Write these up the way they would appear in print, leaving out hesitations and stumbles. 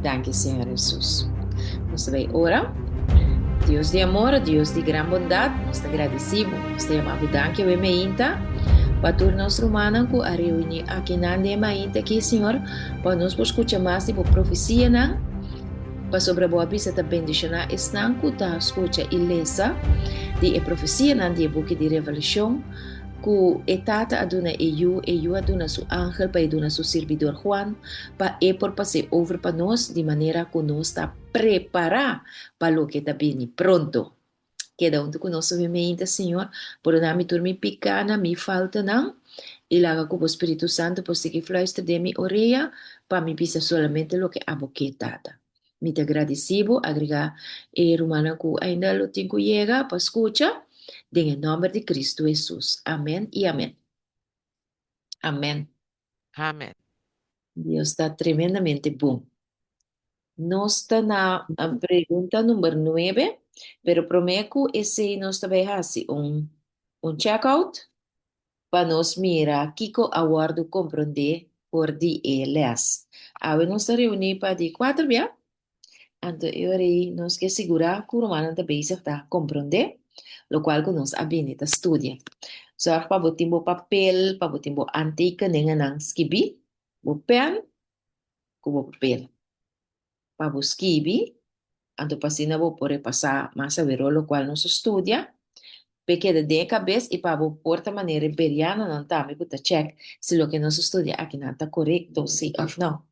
Danki Señor Hesus. Nos ta bay ora. Dios di amor, Dios di gran bondad, nos ta gradici bo. Nos ta yama bo danki awe meinta pa tur nos rumannan cu a reuni akinan den e mainta aki, Señor, pa nos por scucha mas di bo profecianan, pasobra bo a bisa ta bendiciona esnan cu ta scucha y lesa di e profecianan di e buki di Revelacion. Ku e Tata a duna e Yu, e Yu a duna su angel pa e duna su sirbidor Juan, pa e por pas'é over pa nos, di manera ku nos ta prepará pa loke ta bini pronto. Keda huntu ku nos awe meinta, Señor, pordoná mi tur mi pikánan, mi faltanan, i laga ku bo Spiritu Santu por sigui fluister den mi orea pa mi bisa solamente loke abo ke, Tata. Mi ta gradisí bo, agregá e rumannan ku ainda lo tin ku yega pa skucha, den e nòmber di Kristu Hesus. Amèn i amèn. Amèn. Amèn. Dios ta tremendamente bon. Nos ta na pregunta number nuebe, pero promé ku esei nos ta bai hasi un un check out. pa nos mira kiko a wòrdu komprondé for di e lès. Awe nos ta reuní pa di kuater bia, anto e ora ei nos ke sigurá ku rumannan ta bezig ta komprondé lokual ku nos a bini ta studia. Sòrg pa bo tin bo papel, pa bo tin bo aantekeningennan skibí, bo pèn ku bo papel. pa bo skibi, anto pa asina bo por repasá mas awero lokual nos a studia, p'e keda den e kabes i pa bo por ta manera e berianonan tambe ku ta chèk si loke nos a studia akinan ta korekto, si òf nò.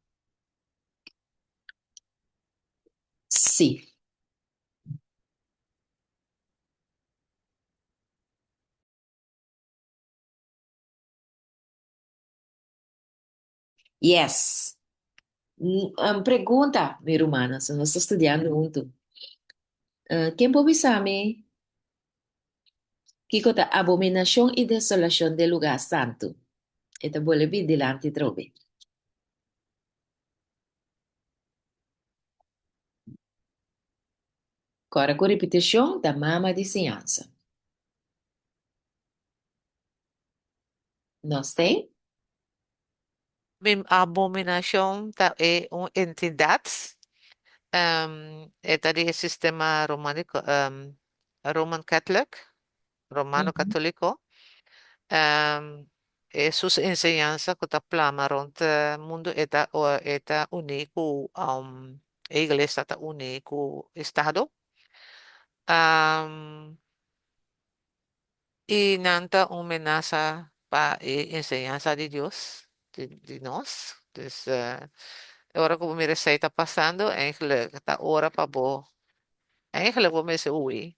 Sí. Yes. Un pregunta, mi rumannan, so nos ta studiando huntu. Eh, ken por bisa mi kiko ta abominashon i desolashon den lugá santu? E ta bolbe bin dilanti trobe. Kòrda ku ripitishon ta mama di siñansa. Nos t'ei? Mi abominacion ta e un entidad, e ta di e sistema romanico, Roman Catholic, Romano Catolico, e sus enseñansa cu ta plama rond mundo e ta e ta uni cu e iglesia ta uni cu estado. I nan ta un menasa pa e enseñansa di Dios, di nos. Dus e ora ku bo mira esei ta pasando, eigenlijk ta ora pa bo, eigenlijk bo mester hui.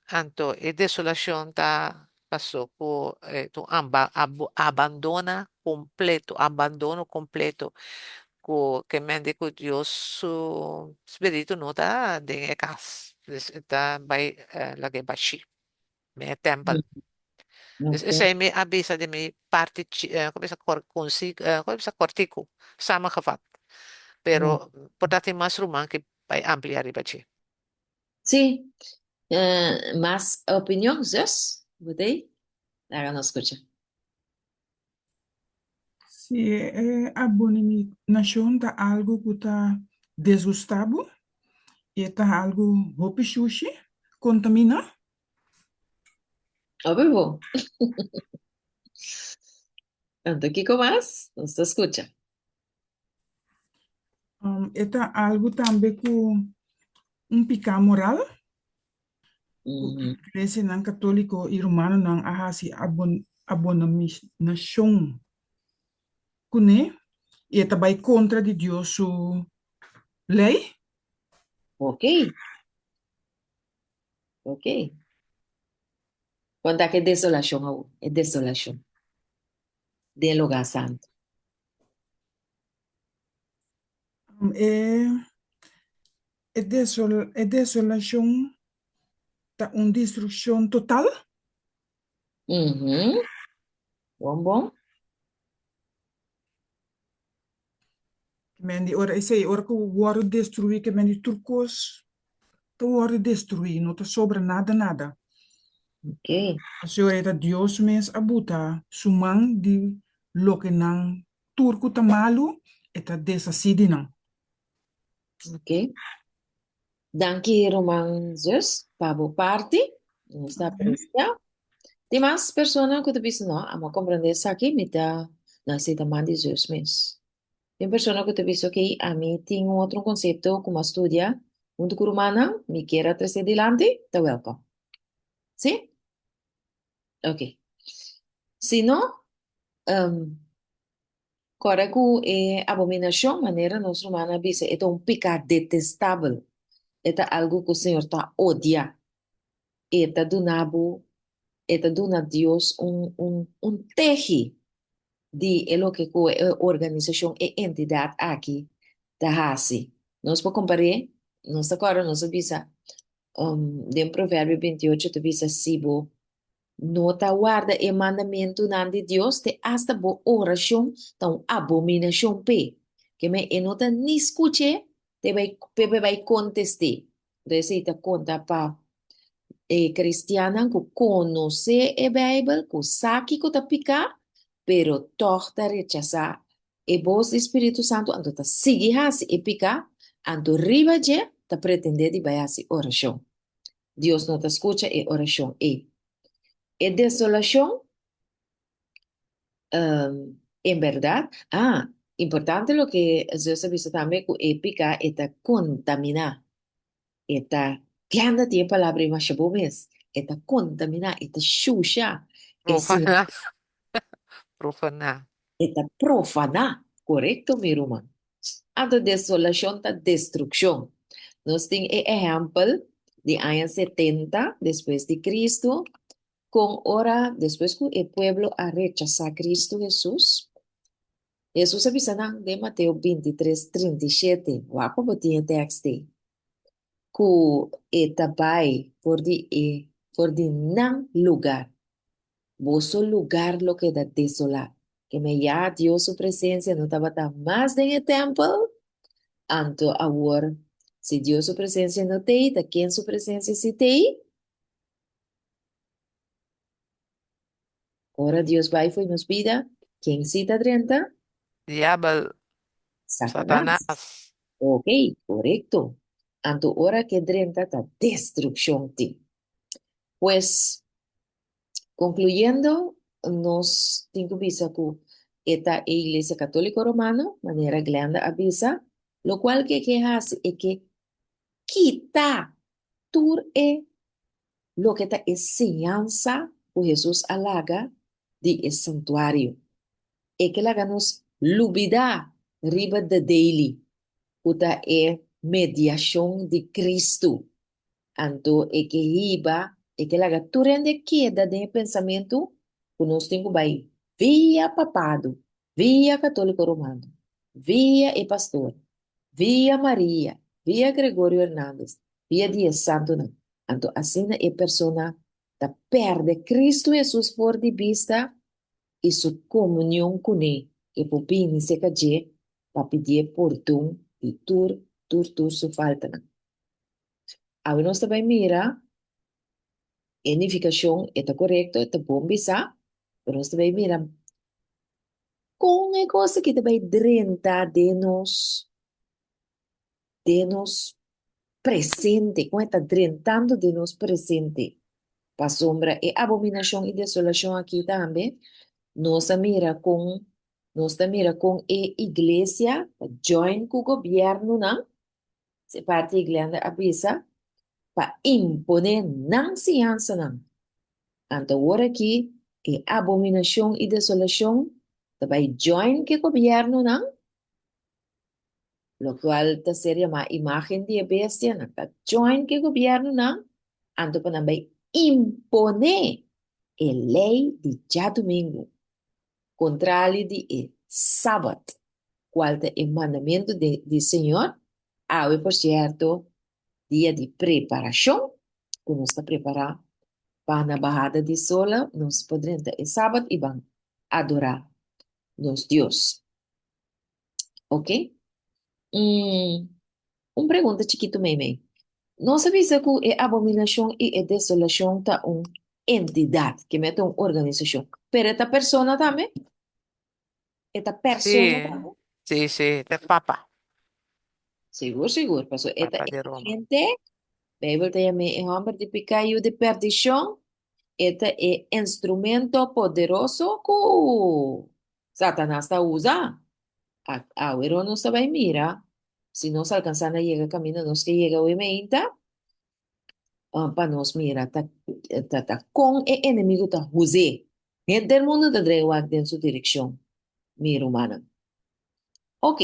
Anto e desolashon ta pasó ku e ta un abandona kompleto, abandono kompleto ku ke mende ku Dios su spiritu no ta den e kas. Dus e ta bai lag'é bashí den e tèmpel. Dus esei mi a bisa di mi parti komo bisa konsi komo bisa kòrtiku, samengevat. Pero por ta tin mas ruman ke bai amplia riba dje. Sí. Mas opinion, zus? Bo ta ei? Laga nos skucha. Si e abominacion ta algo cu ta desgusta bo y e ta algo hopi shushi, contamina. Hopi bo. Anto kico mas? Nos ta scucha. E ta algo tambe cu un pica moral. Ku iglesianan katóliko i romanonan a hasi abominashon kuné i e ta bai kontra di Dios su lei? Ok. Ok. Kon ta ku e desolashon awor, e desolashon den e lugá santu? E E e desolashon ta un destrukshon total? Mhm. Bon, bon. Ke men di ora esei, ora ku wòrdu destruí, ke men di tur kos ta wòrdu destruí, no ta sobra nada nada. Ok. Pasobra e ta Dios mes a buta su man di loke nan tur ku ta malu. E ta deshasí di nan. Ok. Danki ruman zus pa bo parti. Nos ta aprecia. Tin mas persona ku ta bisa no, amo a komprende esaki, mi ta na seta man di zus mes. Tin persona ku ta bisa ok, ami tin un otro konsepto ku mi a studia huntu ku rumannan, mi kier a trese dilanti, ta welkom. Si? Ok. Si no, Kòrda ku e abominashon, manera nos rumannan a bisa, e ta un piká detestabel. E ta algu ku Señor ta odia. E ta duna bo, e ta duna Dios un un un tehi di e loke ku e organisashon, e entidat aki ta hasi. Nos por kompar'é, nos ta kòrda nos a bisa den Proverbio 28 ta bisa si bo No ta warda e mandamentunan di Dios te asta bo orashon ta un abominashon p'e. Keme e no ta ni skuch'é te bai p'e p'e bai kontest'é. Anto esei ta konta pa e kristiannan ku konosé e Beibel, ku sa kiko ta piká, pero tòg ta rechasá e bos di spiritu santu, anto ta sigui hasi e piká, anto riba dje ta pretendé di bai hasi orashon. Dios no ta skucha e orashon ei. E desolashon, um, en bèrdat, ah, importante loke Zeus a bisa tambe ku e piká e ta kontaminá. E ta, Glenda tin e palabra ei masha bon mes, e ta kontaminá, e ta shusha, e si Profaná. Profaná. e ta profaná. Korekto, mi ruman. Anto desolashon ta destrukshon. Nos tin e ehèmpel di aña setenta despues di Kristu, kon ora despues ku e pueblo a rechasá Kristu Hesus, Hesus a bisa nan den Mateo 23, 37, wak pa bo tin e tèkst ei, ku e ta bai for di e for di nan lugar. Boso lugar lo keda desolá. Keme ya Dios su presencia no tabata mas den e tempel? Anto awor, si Dios su presencia no t'ei, ta ken su presencia si t'ei? Ora Dios bai fo'i nos bida, ken si ta drenta? Diabel, Satanas. Satanas. Ok, korekto. Anto ora k'e drenta ta destrukshon tin. Pues, Concluyendo, nos tin cu bisa cu e ta e Iglesia Catolico Romano, manera Glenda a bisa, locual cu e ke haci e ke kita tur e loke ta e siñansa cu Hesus a laga di e santuario. E ke laga nos lubida riba the daily, cu ta e mediacion di Cristo. Anto e ke hiba, e ke laga tur hende keda den e pensamentu ku nos tin ku bai via papado, via Katoliko Romano, via e pastor, via Maria, via Gregorio Hernandez, via di e santunan. Anto asina e persona ta pèrdè Kristu Hesus for di bista i su komunion kuné, e por bini serka dje pa pidié pordon di tur, tur, tur su faltanan. Awe nos ta bai mira e nifikashon, e ta korekto, e ta bon bisá, pero nos ta bai mira kon e kos aki ta bai drenta den nos, den nos presente, kon e ta drentando den nos presente. Pasobra e abominashon i desolashon aki tambe nos a mira kon, nos ta mira kon e iglesia ta join ku gobièrnunan Se parti Glenda a bisa pa imponé nan siñansanan. Anto awor aki e abominashon i desolashon ta bai join ku e gobièrnunan, lokual ta ser yamá imágen di e bestia, nan ta join ku e gobièrnunan, anto pa nan bai imponé e lei di djadumingu, kontrali di e sabat. Cual ta e mandamentu di di Señor? Awe, por cierto, dia di preparacion, cu nos ta prepara pa na bahada di sola nos por drenta e Sabat y ban adora nos Dios. Ok? Mm, un pregunta chikito meimei. Nos a bisa cu e abominacion y e desolacion ta un entidad, ke mete un organisacion, pero e ta persona tambe? E ta persona Sí. tambe? Sí, sí, ta papa. Sigur, sigur. Paso e ta Papa e di Roma. agente, Bijbel ta yam'é e hòmber di piká yu di pèrdishon. E ta e instrumento poderoso ku Satanas ta usa. Awero nos ta bai mira si nos alkansá na yega kaminda nos ke yega awe meinta, pa nos mira ta ta ta kon e enemigu ta huz'é. Henter mundu ta drei wak den su direkshon, mi rumannan. Ok,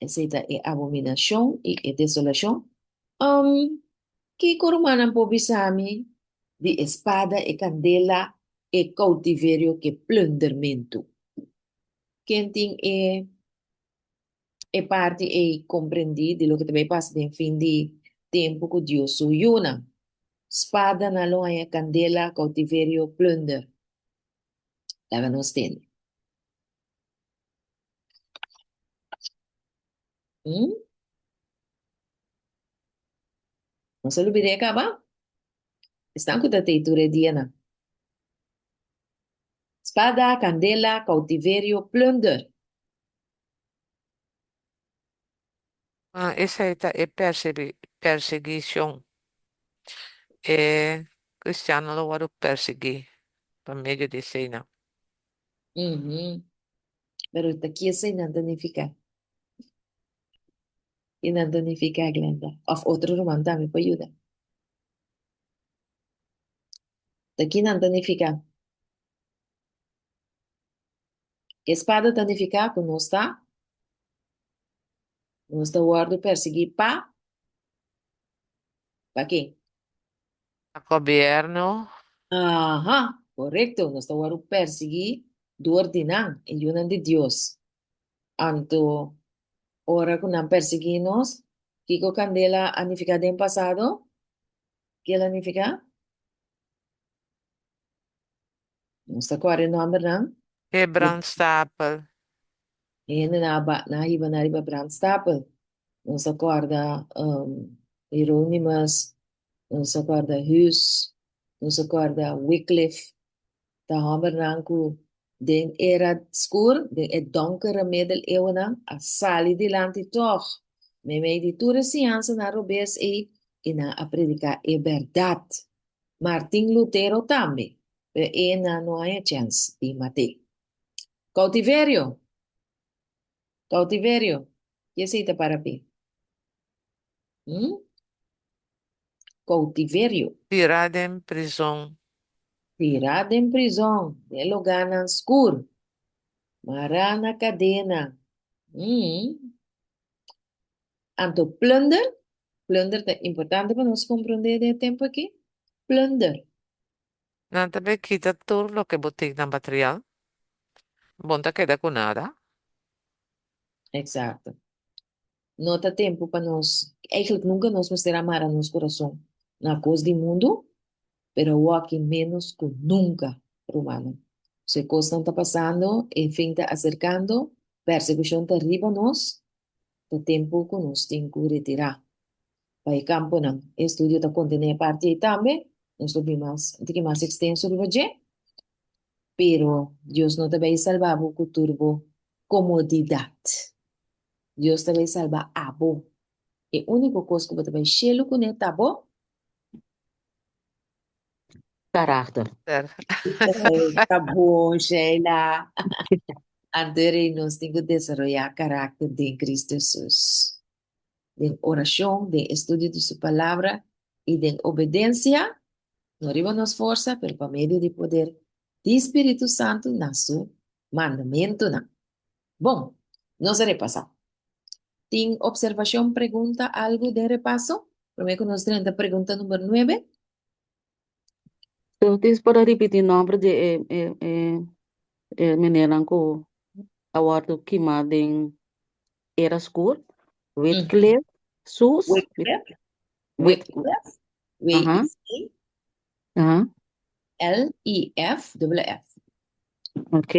esei ta e abominashon i e desolashon. Kiko rumannan por bisa mi di e spada, e kandela, e koutiverio ku e plundermentu? Ken tin e e parti ei komprendí di loke ta bai pasa den fin di tempu ku Dios su yunan? Spada nan lo haña kandela, koutiverio, plunder. Laga nos tende. Hmm? Nos a lubid'é kaba? Esnan ku ta tei tur e dianan. Spada, kandela, koutiverio, plunder. Ah, esei ta e persiguishon. E kristiannan lo wòrdu persiguí pa medio di eseinan. Mhm. Pero ta ki eseinan ta nifiká? Ki nan ta nifiká, Glenda? Òf otro ruman tambe por yuda. Ta ki nan ta nifiká? E spada ta nifiká ku nos ta nos ta wòrdu persiguí pa pa ken? Pa gobièrnu. Aha, korekto, nos ta wòrdu persiguí dor di nan, e yunan di Dios. Anto, ora ku nan persiguí nos, kiko kandela a nifiká den pasado? Ke el a nifiká? Nos ta kòrda e nòmbernan. E brandstapel. E hendenan a ba, nan a hiba nan riba brandstapel. Nos ta kòrda Hieronymus, nos ta kòrda Hus, nos ta kòrda Wycliffe. Ta hòmbernan ku den era skur, den e donkere middeleeuwennan, a sali dilanti tòg meimei di tur e siñansanan robes ei i nan a prediká e bèrdat. Martin Lutero tambe, pero e nan no haña chèns di mat'é. Koutiverio! Koutiverio! Ki esei ta para p'e? Hm? Koutiverio. Tirá den prizon. Tirá den prizon, den lugánan skur, mará na kadena. Hm. Anto plunder, plunder ta importante pa nos comprende den e tempo aki, plunder. Nan ta bay kita tur loke bo tin na material, bo no ta keda ku nada. Exacto. No ta tempo pa nos, eigenlijk nunca nos mester a mara nos corazon na cos di mundo, pero awoki menos cu nunca, rumannan. So e cosnan ta pasando, e fin ta acercando, persecucion ta riba nos, Ta tempu ku nos tin ku retirá pa e kamponan. E estudio ta kontené e parti ei tambe. Nos lo bin mas un tiki mas ekstenso riba dje. Pero Dios no ta bai salba bo ku tur bo komodidat. Dios ta bai salba abo. E úniko kos ku bo ta bai shelu kuné ta bo. Karakter. Ta bon, Sheila. Anto rei nos tin ku desaroyá karakter den Kristu Hesus. Den orashon, den estudio di su Palabra i den obedensia, no riba nos forsa, pero pa medio di poder di Spiritu Santu na su mandamentunan. Bon, nos a repasá. Tin observashon, pregunta, algu den repaso? Promé ku nos drenta pregunta number nuebe. Entonces por a ripití nomber di e e e e menernan ku a wòrdu kimá den era skur, Wycliffe, Sus, Wycliffe, Wyc, Wycliffe, aha, W-I-C, aha, L-I-F, dubbele F. ok,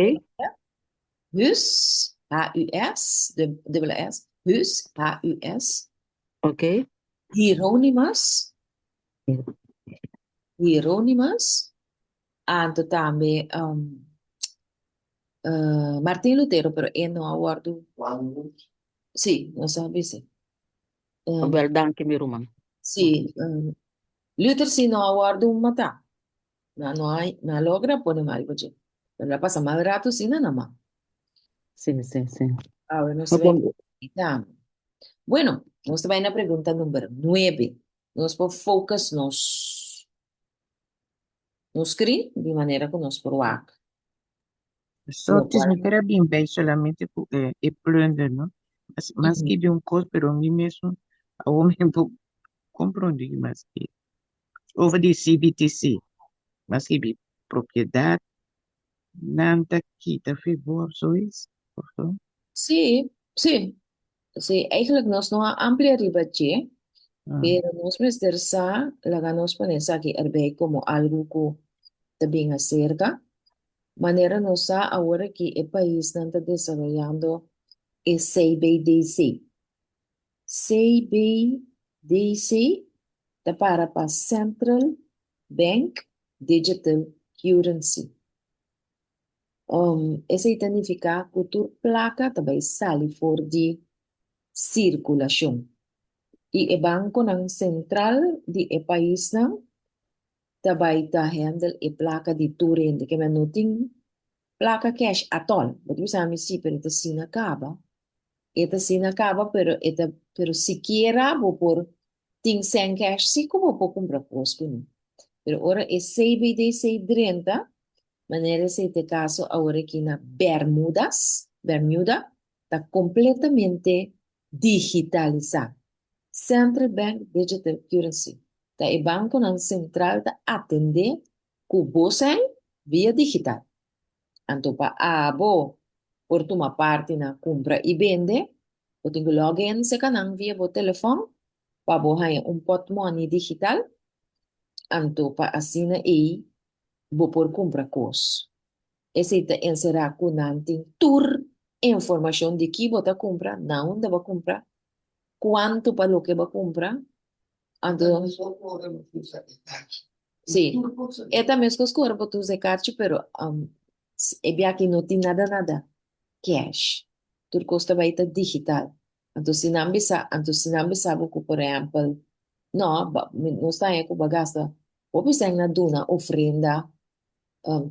Hus, H-U-S, dubbele S, Hus, H-U-S, ok. Hieronymus, Hieronymus, anto tambe um, Martin Lutero, pero e no a wòrdu. Sí, nos a bisa. Wel, danki mi ruman. Sí, Luther sí no a wòrdu matá. Nan no a, nan a logra pone mal riba dje. Pero el a pasa mal rato sí na nan man. Sí, sí, sí. Awe nos ta bai na Bueno, nos ta bai na pregunta number nuebe. Nos por focus nos nos screen di manera ku nos por wak. Sortis, Lokual. mi ker a bin bij solamente ku e, e plunder, no? Mas, mas ki di un kos, pero mi mesmo awor mi por komprondí mas ki over di CBTC, mas ki bi propiedat nan ta kita fi bo of zoiets, of zo? Sí, sí. Sí, eigenlijk nos no a amplia riba dje, pero nos mester sa, laga nos pone esaki erbij como algo cu ta bin acerca. Manera nos sa awor aki e paisnan ta desaroyando e CBDC. CBDC ta para pa Central Bank Digital Currency. Esei ta nifiká ku tur plaka ta bai sali for di sirkulashon i e bankonan sentral di e paisnan ta bai ta hèndel e plaka di tur hende. Ke men no tin plaka kèsh atòl. Bo ta bisa mi si, pero e ta asina kaba. E ta asina kaba, pero e ta pero sikiera bo por tin sèn kèsh si ku bo por kumpra kos kuné. Pero ora e CBDC drenta, Manera esei ta e kaso awor aki na Bermudas, Bermuda, ta kompletamente digitalisá. Central Bank Digital Currency ta e bankonan sentral ta atendé ku bo sèn via digital. Anto pa abo por tuma parti na kumpra i bende, bo tin ku log in seka nan via bo telefòn pa bo haña un pòtmòni digital, anto pa asina ei bo por kumpra kos. Esei ta enserá ku nan tin tur informashon di ki bo ta kumpra, na unda bo a kumpra, kuantu pa loke bo a kumpra. Anto, sí, e ta meskos ku ora bo ta usa e karchi, pero e biaha no tin nada nada cash. Tur kos ta bai ta digital. Anto si nan bisa, anto si nan bisa bo ku por ehèmpel, no, nos ta haña ku bo a gasta Hopi sèn na duna ofrenda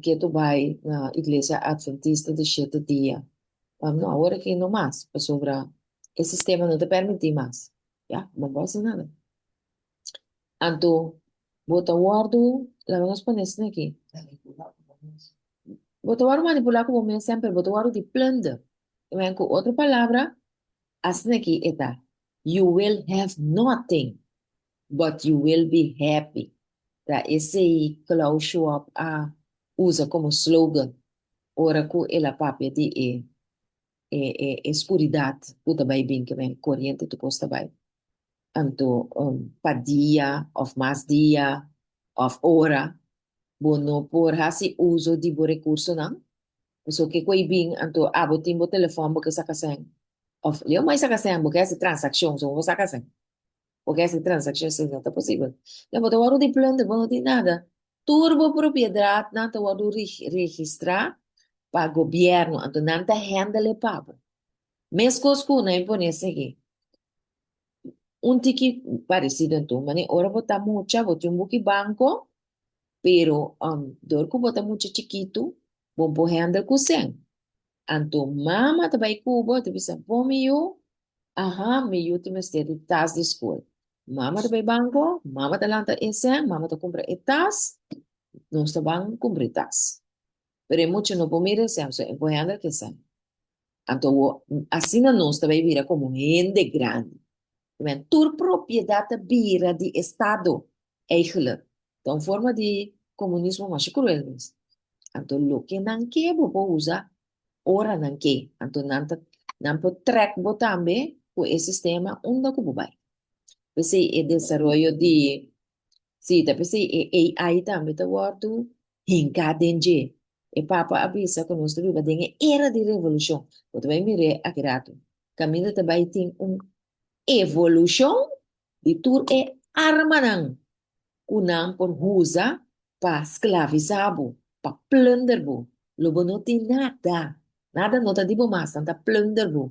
ketu bai na Iglesia Adventista di Shete Dia. No, awor aki no mas, pasobra e sistema no ta permití mas. Ya, bo no por hasi nada. Anto, bo ta wòrdu, laga nos pone esei aki, bo ta wòrdu manipulá ku bo mes semper, bo ta wòrdu di plunder. Ku otro palabra, asina aki e ta, you will have nothing. But you will be happy. Ta esei Klaus Schwab a usa komo slogan ora ku el a papia di e e e e skuridat ku ta bai bin ke men koriente tur kos ta bai. Anto pa dia òf mas dia òf ora bo no por hasi uso di bo rekursonan pasobra ke ku ei bin anto abo tin bo telefòn bo ke saka sèn òf leu mai saka sèn bo ke hasi transakshon so bo por saka sèn. Bo ke hasi transakshon esei no ta posibel. Ya bo ta wòrdu di plunder, bo no tin nada. Tur bo propiedatnan ta wòrdu registrá pa gobièrnu, anto nan ta hèndel e pa bo. Meskos ku nan pone esaki, un tiki paresido anto, manera ora bo ta mucha bo tin un buki banko, pero dor ku bo ta mucha chikitu bo por hèndel ku sèn. Anto mama ta bai ku bo, ta bisa, Bon mi yu, aha, mi yu tin mester di tas di skol. Mama ta bai banko, mama ta lanta e sèn, mama ta kumpra e tas, nos ta ban kumpra e tas. Pero e mucha no por mira e sèn, pasobra e por hèndel ku e sèn. Anto awor, asina nos ta bai bira komo hende grandi. Tur propiedat ta bira di estado. Eigenlijk, ta un forma di komunismo masha kruel mes. Anto loke nan ke bo por usa ora nan ke. Anto nan ta nan por trek bo tambe ku e sistema unda ku bo bai. P'esei e desaroyo di si ta p'esei e AI tambe ta wòrdu hinká den dje. E papa a bisa ku nos ta biba den e era di revolushon. Bo ta bai mir'é aki ratu. Kaminda ta bai tin un evolushon di tur e armanan ku nan por usa pa sklavisá bo, pa plunder bo, lo bo no tin nada. Nada no ta di bo mas, nan ta plunder bo.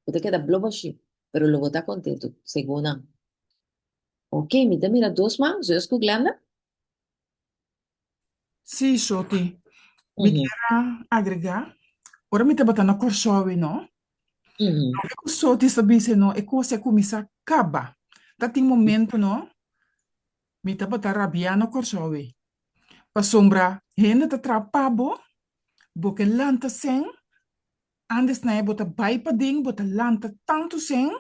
Bo ta keda blo bashí, pero lo bo ta kontentu, segun nan. Ok, mi ta mira dos man, Zus ku Glenda. Sí, Shoti. Mi kier a agregá, ora mi tabata na Kòrsou ei no, loke ku Shoti sa bisa no, e kos a kuminsá kaba. Ta tin momento no, mi tabata rabiá na Kòrsou ei, pasobra hende ta traha pa bo, bo ke lanta sèn, antes na e bo ta bai paden, bo ta lanta tantu sèn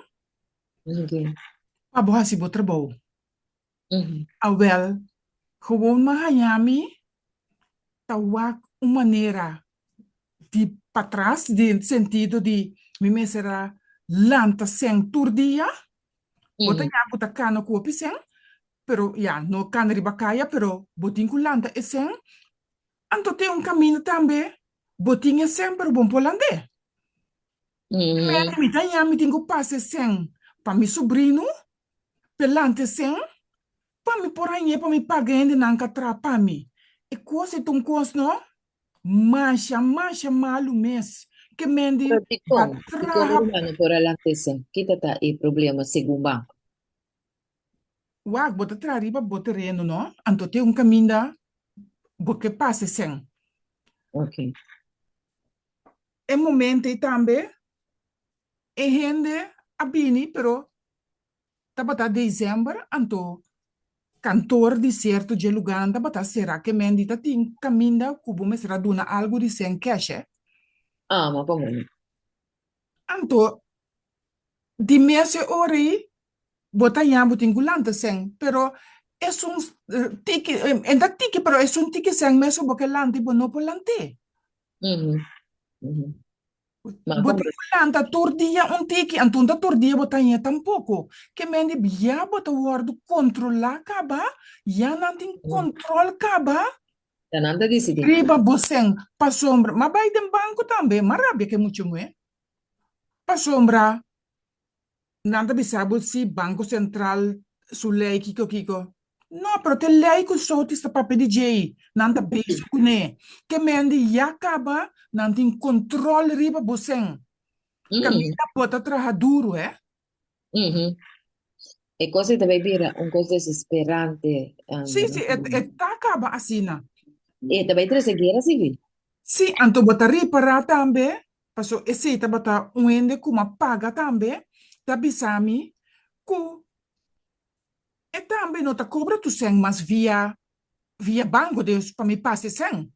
pa bo hasi bo trabou. Awel, gewoon m'a haña mi ta wak un manera di patras, den sentido di mi mester a lanta sèn tur dia. Bo ta ya bo ta kana ku hopi sèn, pero ya, no kana riba kaya, pero bo tin ku lanta e sèn. Anto tin un kaminda tambe, bo tin e sèn pero bo no por land'é. Mi ta haña mi tin ku pasa e sèn pa mi subrinu. Pelante sen, pa mi por hañ'é pa mi paga hendenan ka traha pa mi. E kos ei ta un kos no masha masha malu mes. Ke men di Pero ba dikon? Dikon traha. ruman no por a lante sen? Kita ta e problema segun banko? Wak, bo ta traha riba bo tereno no, anto te un kaminda bo ke pasa e sen. Ok. E momento ei tambe e hende a bini pero Tabata december anto kantoor di cierto dje lugarnan tabata cera ke men di ta tin caminda cu bo mester a duna algo di cen cash eh. Ah, ma pa mono. Anto di mes e ora ei bo ta ña bo tin cu lanta cen pero esun tiki en ta tiki pero esun tiki cen mes bo ke lanta y bo no por lant'e. Bo tin ku lanta tur dia un tiki, anto no ta tur dia bo ta haña tampoko. Ke men di ya bo ta wòrdu kontrolá kaba, ya nan tin kontrol kaba Ya nan ta disidí. riba bo sèn. Pasobra, m'a bai den banko tambe, m'a rabia ku e mucha muhé. Pasobra Nan ta bisa bo si Banco Central su ley kiko kiko. No, pero te ley cu Sotis ta papia di djey, nan ta bezig cune. Ke mende ya caba nan tin control riba bo sen. Caminda bo ta traha duro, he. E cos ei ta bay bira un cos desesperante. Si, si, e ta caba asina. E ta bay trece guera civil. Si, anto bo ta ripara tambe Paso esei tabata un hende ku m'a paga tambe ta bisa mi ku e tambe no ta kobra tu sèn mas via via banko dus pa mi pasa e sèn.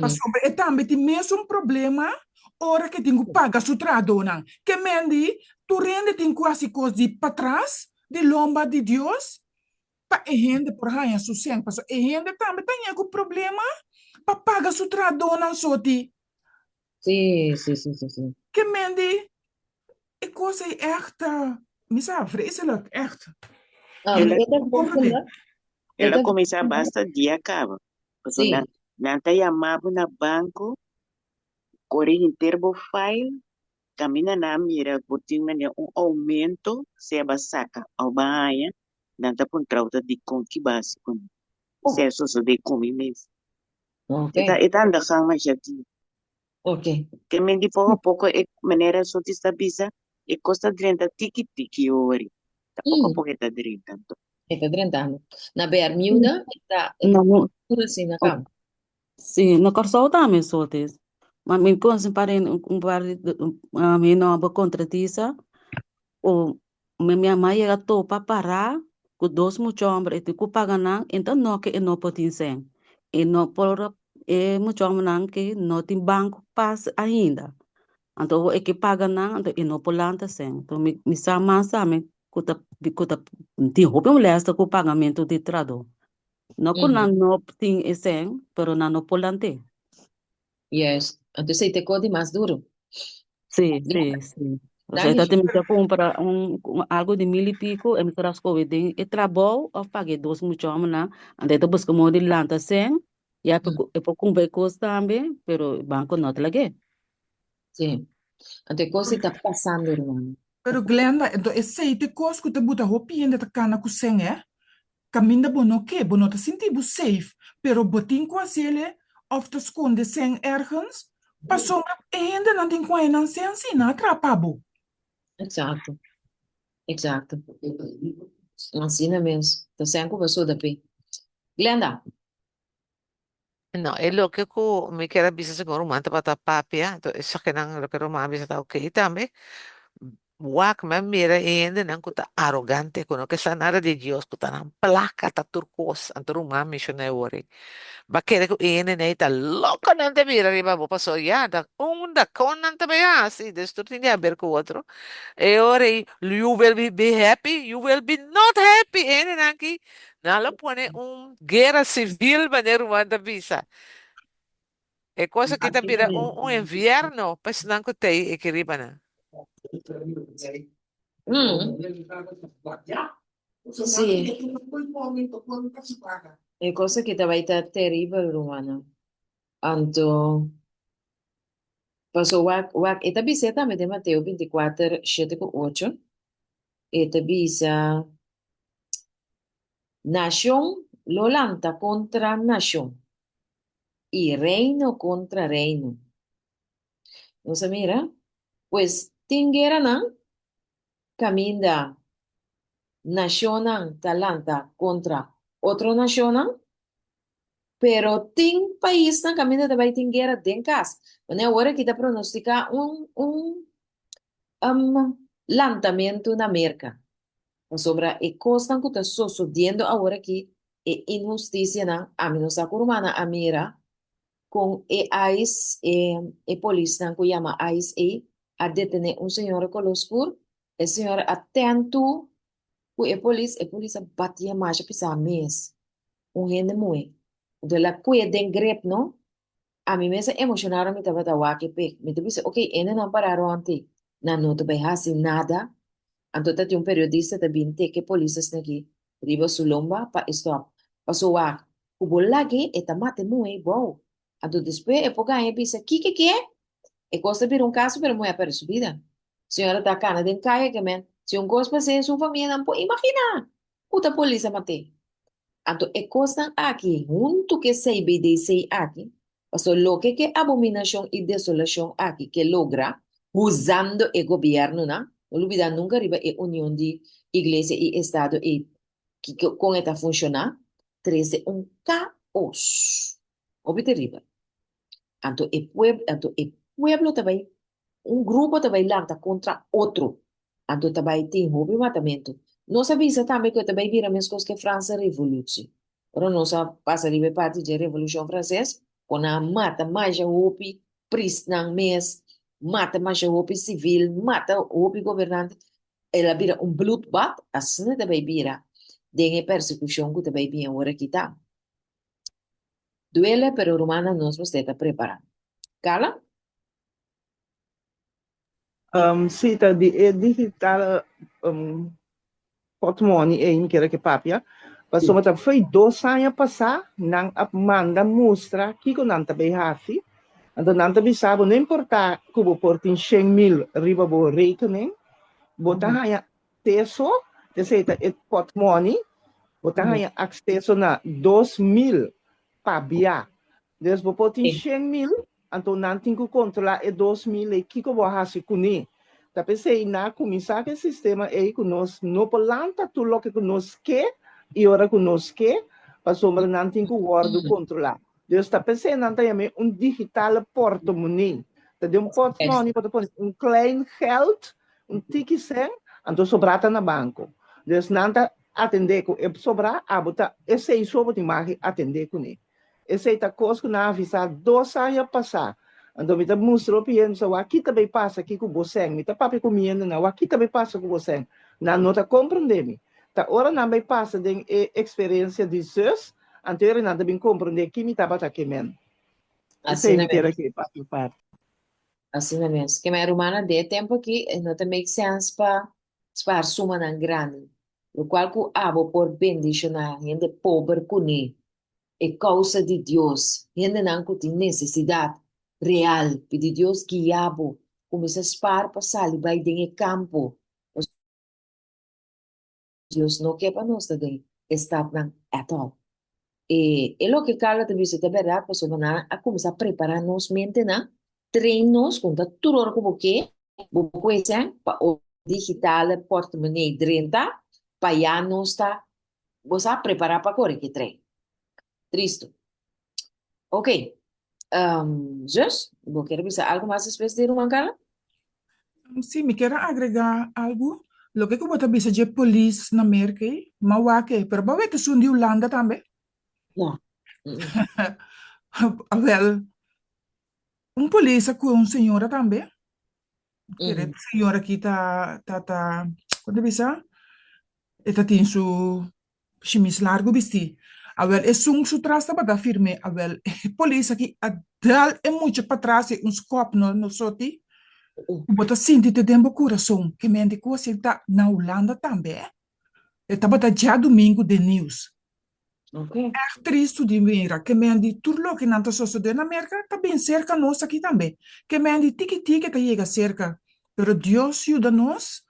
Pasobra e tambe tin mesun problema ora ke tin ku paga su trahadónan. Ke men di tur hende tin ku hasi kos di patras di lomba di Dios pa e hende por haña su sèn. Pasobra e hende tambe ta haña ku problema pa paga su trahadónan soti. Sí, sí, sí, sí, sí. Ke men di e kos ei ègt ta, mi sa, vreselijk, ègt. Ah, El a, e ta Comprende? vreselijk. E el a ta kuminsá vreselijk. basta dia kaba. Pasobra Sí. nan, nan ta yama bo na banko, kore henter bo file, kaminda nan a mira bo tin manera un oumento, sea bo a saka òf bo a haña, nan ta puntra bo ta dikon ki bo a hasi kuné. Oh, Esei a sosodé ku mi mes. ok, E ta, e ta anda gang masha dia. ok. Ke men di poko a poko e manera Sotis ta bisa, e kos ta drenta tiki tiki ori. Ta poko a poko e ta drenta anto. E ta drentando. Na Bermuda e ta, e ta No, no, puro asina oh, kaba. sí, na Kòrsou tambe Sotis. Ma mi konosi un par di un par di mi nòmber kontratista ku Mi mama yega topa pará ku dos mucha hòmber e tin ku paga nan, e ta no ke e no por tin sèn. E no por e mucha hòmbernan ke no tin banko pas ainda. Anto e ke paga nan anto e no por lanta sèn. Anto mi mi sa mas tambe ku ta ku ta tin hopi molèsta ku pagamentu di trahadó. No ku nan no tin e sèn pero nan no por lant'é. Yes. Anto esei te kos di mas duro. Sí, Ya, sí, sí. O sea, danki. ta te mester compra un, un algo di mil y pico, e mester a scoge den e trabou of paga e dos mucha homennan. Anto e ta busca modo di lanta sen, ya pe e por cumpra e cos tambe, pero e banco no ta lag'é. Sí. Anto e kos ei ta pasando, ruman. Pero Glenda, enton esei ta e kos ku ta buta hopi hende ta kana ku sen, eh? Kaminda bo no ke, bo no ta sinti bo safe, pero bo tin ku hasiel e òf ta skonde sèn ergens Pasobra e hendenan tin ku haña nan sensi, nan a trapa bo. Exacto. Exacto. Asina mes. Ta sen ku bo soda p'e. Glenda. No, e loke ku mi kier a bisa segun ruman tabata papia, anto esakinan loke ruman a bisa ta oké tambe. Wak mi a mira e hendenan ku ta arogante, ku no ke sa nada di Dios, ku ta nan plaka ta tur kos. Anto ruman a menshoná e wor ei. Bo a kere ku e hendenan ei ta loko nan ta bira riba bo, pasobra ya ta unda kon nan ta bai hasi, dus tur tin di haber ku otro. E ora ei, you will be happy, you will be not happy. E hendenan aki Nan lo pone un guera civil manera ruman ta bisa. E cos aki ta bira un un invierno pa esnan cu ta ei aki riba nan. Mm. Sí. E cos aki ta bai ta teribel rumannan. Anto paso wak wak e ta bis'é tambe den Mateo 24, shete ku ocho. E ta bisa, Nashon lo lanta kontra nashon, i reino kontra reino. Nos a mira? Pues, tin gueranan kaminda nashonnan ta lanta kontra otro nashonnan, pero tin paisnan kaminda ta bai tin guera den kas. Manera awor aki ta pronostiká un un lantamentu na Merka. Pasobra e kosnan ku ta sosodiendo awor aki, e inhustisianan, ami no sa ku rumannan a mira kon e ice, e e polisnan ku yama ice ei, a detené un señora koló skur, e señora a tèntu ku e polis, e polis a batié masha pisá mes, un hende muhé. Anto el a kue den grep no, Ami mes a emoshoná ora mi tabata wak e pek. Mi ta bisa, ok, hendenan pará rònt ei, nan no ta bai hasi nada. Anto ta tin un periodista ta bin teke polis esnaki riba su lomba pa e stòp. Paso wak, ku bo lag'é e ta mata e muhé ei bou. Anto despues e por gaña e bisa, kiko ke? E kos ta bira un kaso pero e muhé a pèrdè su bida. Señora ta kana den kaya ke men, si un kos pas'é su famianan por imaginá ku ta polis a mat'é. Anto e kosnan aki huntu ku e CBDC aki, pasobra loke ku e abominashon i desolashon aki ke logra usando e gobièrnunan, no lubidá nunka riba e union di iglesia i estado ei kiko kon e ta funshoná, trese un kaos hopi teribel. Anto e pueb anto e pueblo ta bai un grupo ta bai lanta kontra otro Anto ta bai tin hopi matamentu. Nos a bisa tambe ku e ta bai bira meskos ku e Franse Revolutie. Ora nos a pasa riba e parti dje Revolushon Franses, ku nan a mata masha hopi pristnan mes, mata masha hopi sivil, mata hopi gobernante, el a bira un bloedbad, asina ta bai bira den e persekushon ku ta bai bin awor aki ta. Duele, pero rumannan nos mester ta prepará. Carla? Sí, ta di e digital portmoni ei mi kere ke papia, pasobra ta fo'i dos aña pasá nan a manda mustra kiko nan ta bay hasi, anto nan ta bisa bo no importá ku bo por tin 100.000 riba bo rekening, bo ta haña akseso, esei ta e portmoni, bo ta haña akseso na 2000 pabia. Dus bo por tin 100.000, anto nan tin ku kontrolá e 2000 ei kiko bo a hasi kuné. Ta p'esei nan a kuminsá ku e sistema ei ku nos no por lanta tur loke ku nos ke i ora ku nos ke, pasobra nan tin ku wòrdu kontrolá. Dus ta p'esei nan ta yam'é un digitale portomonee. Ta den un portmòni bo ta pone un klein geld, un tiki sèn, anto sobrá ta na banko. Dus nan ta atendé ku e sobrá, abo ta esei so bo tin mag di atendé kuné. Esei ta kos ku nan a avisá dos aña pasá. Anto mi ta mustra hopi hende, mi sa, wak ki ta bay pasa aki ku bo sèn? Mi ta papia ku mi hendenan, wak ki ta bay pasa ku bo sèn? Nan no ta komprendé mi. Ta ora nan bay pasa den e eksperensia di zus, anto ora nan ta bin komprendé ki mi tabata ke men. Esei Asina mi kere mes. ke papia parti. Asina mes. Ke mi rumannan, den e tempu aki e no ta make sense pa spaar sumanan grandi, lokual ku abo por bendishoná hende pober kuné. E kousa di Dios, hendenan ku tin nesesidat real, pidi Dios guia bo, kuminsá spar pa sali bai den e kampo, pasobra Dios no ke pa nos ta den e statnan at all. E e loke Carla ta bisa ta bèrdat, pasobra nan a kuminsá prepará nos mentenan. train nos ku ta tur ora ku bo ke, bo por esei pa ora digitale portemonee drenta, pa ya nos ta, bo sa, prepará pa kore ku e trein. Tristu. Ok. Zus, bo kier bisa algu mas despues di Ruman Carla? Sí, mi kier a agregá algu. Loke ku bo ta bisa dje polis na Merka ei, m'a wak ei, pero bo a wet esun di Hulanda tambe? No. Awel, un polis a kue un señora tambe. Kere señora aki ta, ta, ta, kon ta bisa? E ta tin su shimis largu bistí. Awel, esun su tras tabata firm'é. Awel, e polis aki a dal e mucha patras ei un skòp no no soti. Ku bo ta sinti te den bo kurason. Ke mente ku asina ta na Hulanda tambe. E tabata djadumingu den nieuws. Ègt tristu di mira ke men di tur loke nan ta sosodé na Merka ta bin serka nos aki tambe. Ke men di tiki tiki ta yega serka. Pero Dios yuda nos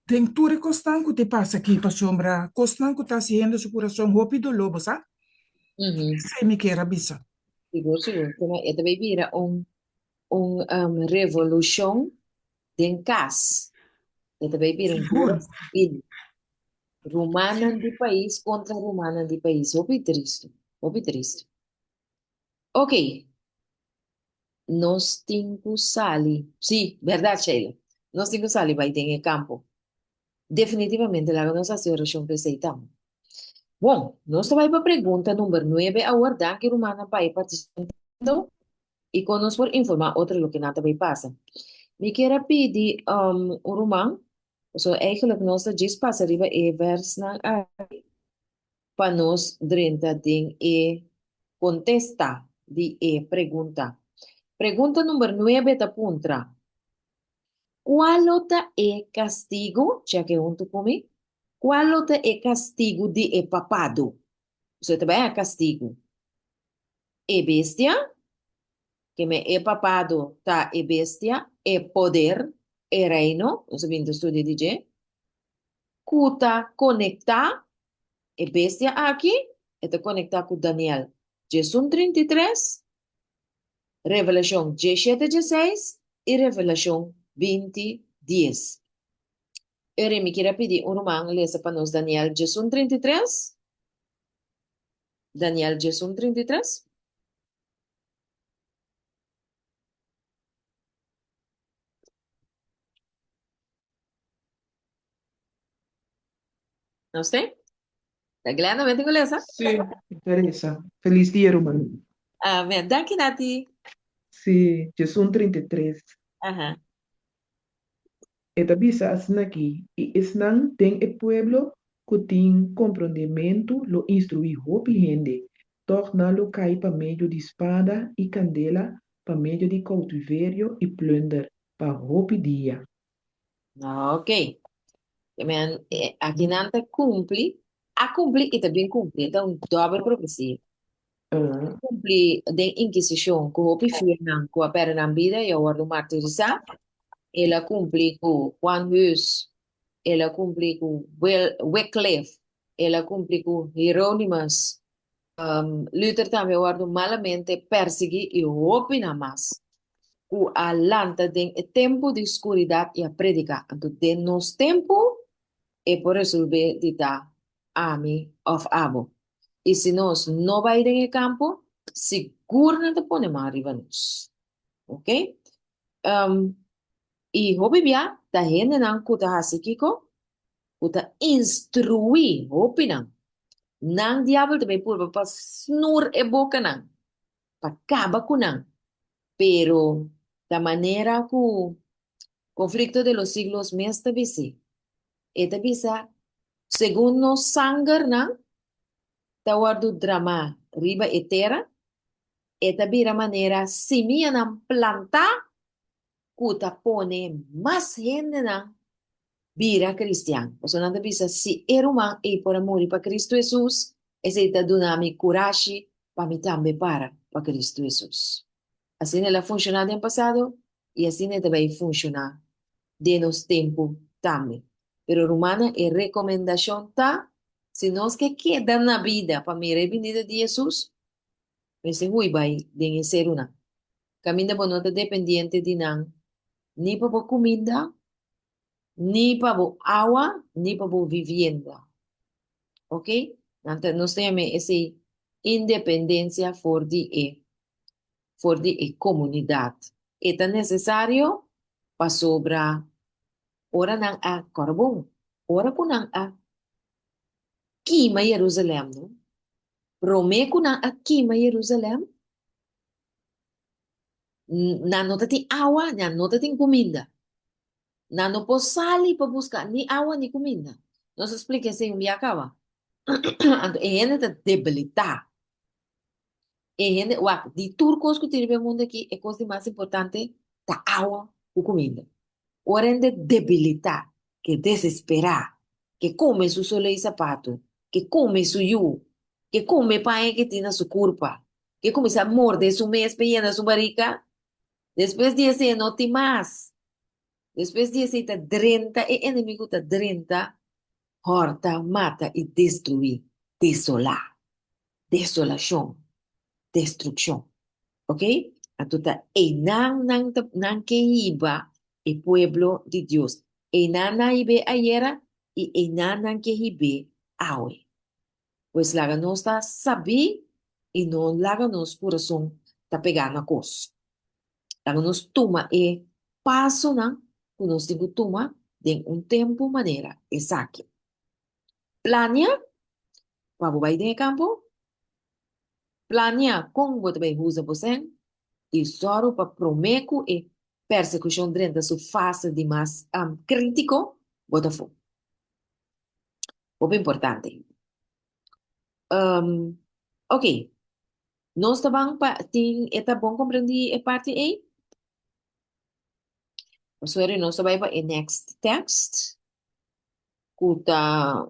den tur e kosnan ku te pasa aki pasobra kosnan ku ta hasi hende su kurason hopi doló, bo sa? Esei mi kier a bisa. Sigur, sigur. Kuma e ta bay bira un un revolushon den kas. E ta bay bira un guera sibil. Rumannan di pais kontra rumannan di pais. Hopi tristu, hopi tristu. Ok, nos tin ku sali. Sí, bèrdat Sheila. Nos tin ku sali bai den e kampo. Definitivamente laga nos hasi orashon pa esei tambe. Bon, nos ta bai pa pregunta number nuebe awor. Danki rumannan pa e partisipando i kon nos por informá otro loke nan ta bai pasa. Mi kier a pidi un ruman Pasobra eigenlijk nos ta djis pasa riba e vèrsnan aki pa nos drenta den e kontesta di e pregunta. Pregunta number nuebe ta puntra, Kua lo ta e kastigu, chèk e huntu ku mi, kua lo ta e kastigu di e papado? Pasobra e ta bai a kastigu e bestia, Ke me e papado ta e bestia, e poder, e reino, nos a bin ta studia di dje, ku ta konektá, e bestia aki, e ta konektá ku Daniel 11 33, Revelashon 17 16 i Revelashon 20 dies. Eri, mi kier a pidi un ruman lesa pa nos Daniel 11 33. Daniel 11 33. Nos tin? Ta Glenda, mi tin ku lesa? Sí, Teresa. Feliz dia, ruman. Amen. Danki, Nati. Sí, 11:33. Aha. E ta bisa asin'akí, I esnan den e pueblo ku tin komprondementu lo instruí hopi hende, tòg nan lo kai pa medio di spada i kandela, pa medio di koutiverio i plùnder, pa hopi dia. Ok. Aki nan ta kumpli, a kumpli i ta bin kumpli. E ta un dòbel profesia. Kumpli den Inkisishon ku hopi fielnan ku a pèrdè nan bida i a wòrdu martirisá. El a kumpli ku Juan Hus, el a kumpli ku Wycliffe, el a kumpli ku Hieronymus. Luther tambe a wòrdu malamente pèrsiguí i hopinan mas ku a lanta den e tempu di skuridat i a prediká. Anto den nos tempu e por resolvé di ta ami òf abo. I si nos no bai den e kampo, sigur nan ta pone man riba nos. Ok? Um, i hopi bia ta hendenan ku ta hasi kiko? Ku ta instruí hopinan. Nan diabel ta bai purba pa snur e bokanan, pa kaba ku nan. Pero ta manera ku Conflicto de los Siglos mes ta bisí. E ta bisa, Segun nos sangernan ta wòrdu dramá riba e tera, e ta bira manera simianan plantá ku ta pone mas hendenan bira kristian. Pasobra nan ta bisa, Si e ruman ei por a muri pa Kristu Hesus, esei ta duna mi kurashi pa mi tambe para pa Kristu Hesus. Asina el a funshoná den pasado i asina e ta bai funshoná den nos tempu tambe. Pero rumannan, e rekomendashon ta, si nos ke keda na bida pa mira e binida di Hesus, mester hui bai den e serunan. Kaminda bo no ta dependiente di nan ni pa bo kuminda, ni pa bo awa, ni pa bo vivienda. Ok? Nan ta, nos ta yama esei independensia for di e for di e komunidat. E ta nesesario pasobra ora nan a kòrda bon, ora ku nan a kima Jerusalèm, no? Promé ku nan a kima Jerusalèm, nan no ta tin awa, nan no ta tin kuminda. Nan no por sali pa buska ni awa ni kuminda. Nos a splika esei un bia kaba. Anto e hende ta debilitá. E hende, wak, di tur kos ku tin riba e mundu aki, e kos di mas importante ta awa ku kuminda. Ora hende debilitá, ke desesperá, ke kome su solei sapatu, ke kome su yu, ke kome paña ke tin na su kurpa, ke kuminsá morde su mes pa yena su barika, Despues di esei no tin mas. Despues di esei ta drenta, e enemigu ta drenta, hòrta, mata i destruí, desolá. Desolashon, destrukshon. Ok? Anto ta einan nan ta nan ke hiba e pueblo di Dios. Einan nan a hib'é ayera i einan nan ke hib'é awe. Pues laga nos ta sabí i no laga nos kurason ta pegá na kos. Laga nos tuma e pasonan ku nos tin ku tuma den un tempu manera esaki. Plania pa bo bai den e kampo, plania kon bo ta bai usa bo sèn i sòru pa promé ku e persekushon drenta su fase di mas krítiko, bo ta afó. Hopi importante. Um, ok. Nos ta ban pa tin e ta bon comprendí e parti ei? Sorry, nos ta bai pa e next text. Ku ta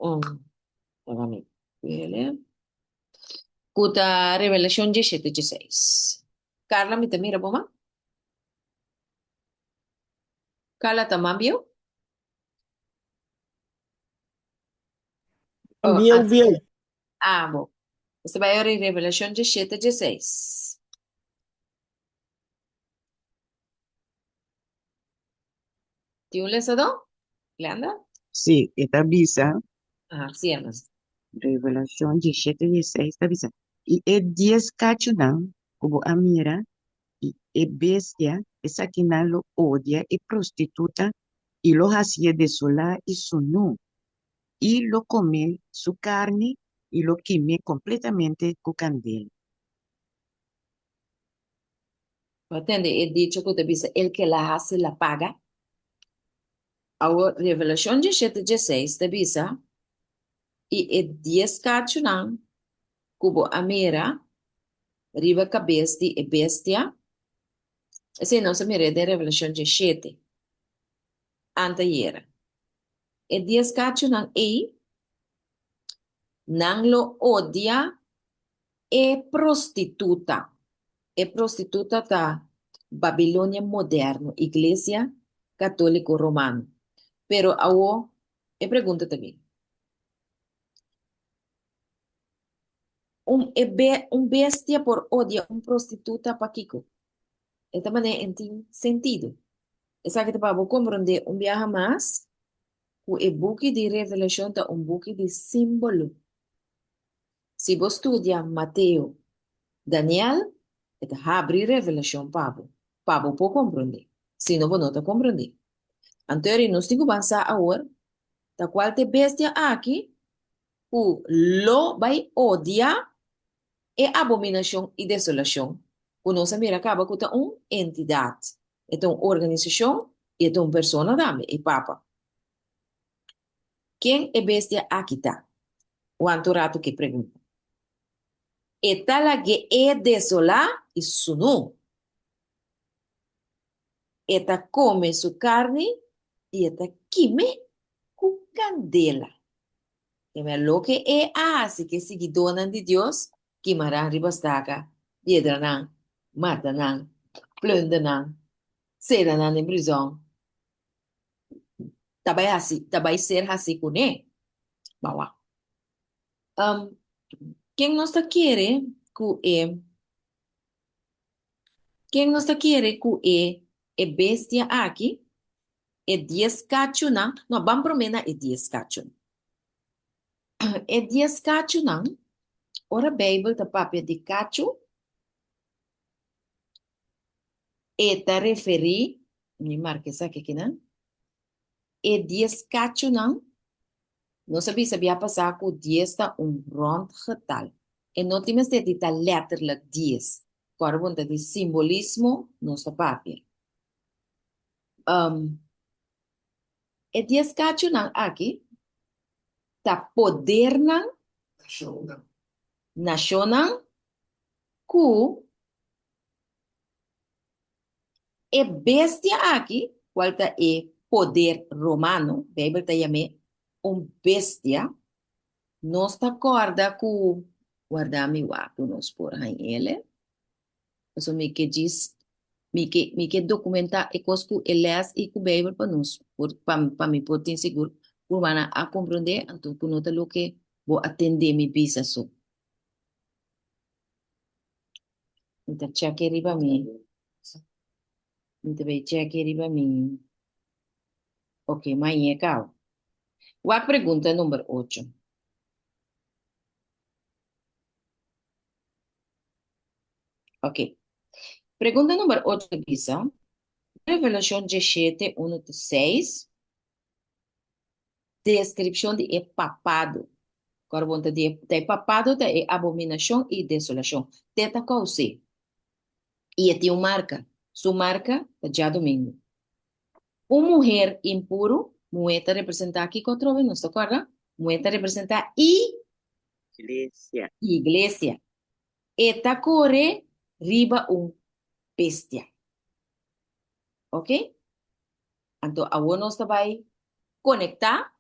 um, laga mi wele. Ku ta Revelacion 17 16. Carla, mi ta mira bo man? Carla ta man bieu? Oh, Bieu, ah, bieu. ah, bo. Nos ta bai ora in Revelacion 17, 16. Tin un lesadó? Glenda? Sí, e ta bisa. Ah, sí, Ernest. Revelacion 17, 16 ta bisa, I e dies kachunan ku bo a mira i e bestia, esakinan lo odia e prostituta i lo hasié desolá i sunú, i lo kome su karni i lo kim'é kompletamente ku kandela. Bo a tende e dicho ku ta bisa el ke la hasi la paga? Awor, Revelashon diesshete diesseis ta bisa, I e dies kachunan ku bo a mira riba kabes di e bestia, esei nos a mir'é den Revelashon diesshete, antayera. E dies kachunan ei, nan lo odia e prostituta. E prostituta ta Babilonia moderno, Iglesia Katóliko Romano. Pero awo e pregunta ta bin, Un e be un bestia por odia un prostituta pakiko? E ta manera en tin sentido. Esaki ta pa bo komprondé un biaha mas ku e buki di Revelashon ta un buki di símbolo. Si bo studia Mateo, Daniel, e ta habri Revelashon pa bo, pa bo por komprondé. Si no bo no ta komprondé. Anto eri nos tin ku ban sa awor ta kual ta e bestia aki ku lo bai odia e abominashon i desolashon ku nos a mira kaba ku ta un entidat, e ta un organisashon i e ta un persona tambe, e Papa. Ken e bestia aki ta? Wanta un ratu ku e pregunta. E ta lag'é e desolá i sunú. E ta kome su karni i e ta kim'é ku kandela. Keme loke e a hasi ku e siguidónan di Dios, kimará riba staka, piedra nan, mata nan, plunda nan, sera nan den prizòn, ta bai hasi, ta bai ser hasi kuné. Bawa. Ken nos ta kere ku e. Ken nos ta kere ku e e bestia aki, e dies kachunan, no, ban promé na e dies kachunan. E dies kachunan, ora Beibel ta papia di kachu, e ta referí, mi marka esaki akinan, e dies kachunan, nos a bisa bia pasá ku dies ta un rònt getal. E no tin mester di ta lèterlik dies. Kòrda bon ta di simbolismo nos ta papia. E dies kachunan aki ta podernan, nashonnan, ku E bestia aki, cual ta e poder romano, Bijbel ta yam'é un bestia, nos ta corda cu, warda mi wak cu nos por hañ'ele, pasobra mi ke djis, mi ke, mi ke documenta e cos cu e les y cu Bijbel pa nos por, pa, pa mi por tin sigur cu rumannan a comprende, anto cu no ta loke bo a tende mi bisa so. Mi ta cheke riba mi. Mi ta bay cheke riba mi. Ok, mañe cau. Wak pregunta number ocho. Ok. Pregunta number ocho ta bisa, Revelacion diesshete, uno te seis. Deskripshon di e papado. Kòrda bon ta di e ta e papado ta e abominashon i desolashon. Te ta kous'é. I e tin un marka. Su marka ta djadumingu. Un muher impuru, muhé ta representá kiko atrobe? Nos ta kòrda? Muhé ta representá i. Iglesia. Iglesia. E ta kore riba un bestia. Oke? Anto awor nos ta bai konektá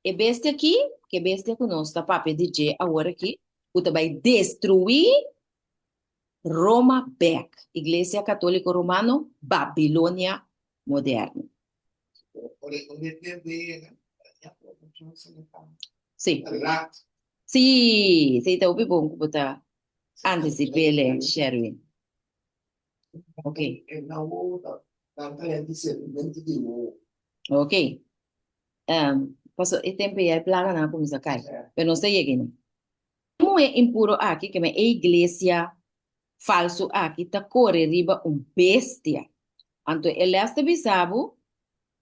e bestia akí, ku e bestia ku nos ta papia di dje awor akí, ku ta bai destruí Roma bèk, Iglesia Katóliko Romano, Babilonia moderno. Sí. Sí, sí, ta hopi bon ku bo ta antisip'é, Sherwin. Ok. Ok. Um, paso e tempo ya e plaganan a kuminsá kai. Pero nos ta yega einan. E muhé impuro aki, ke men e iglesia falsu aki, ta kore riba un bestia. Anto e les ta bisa bo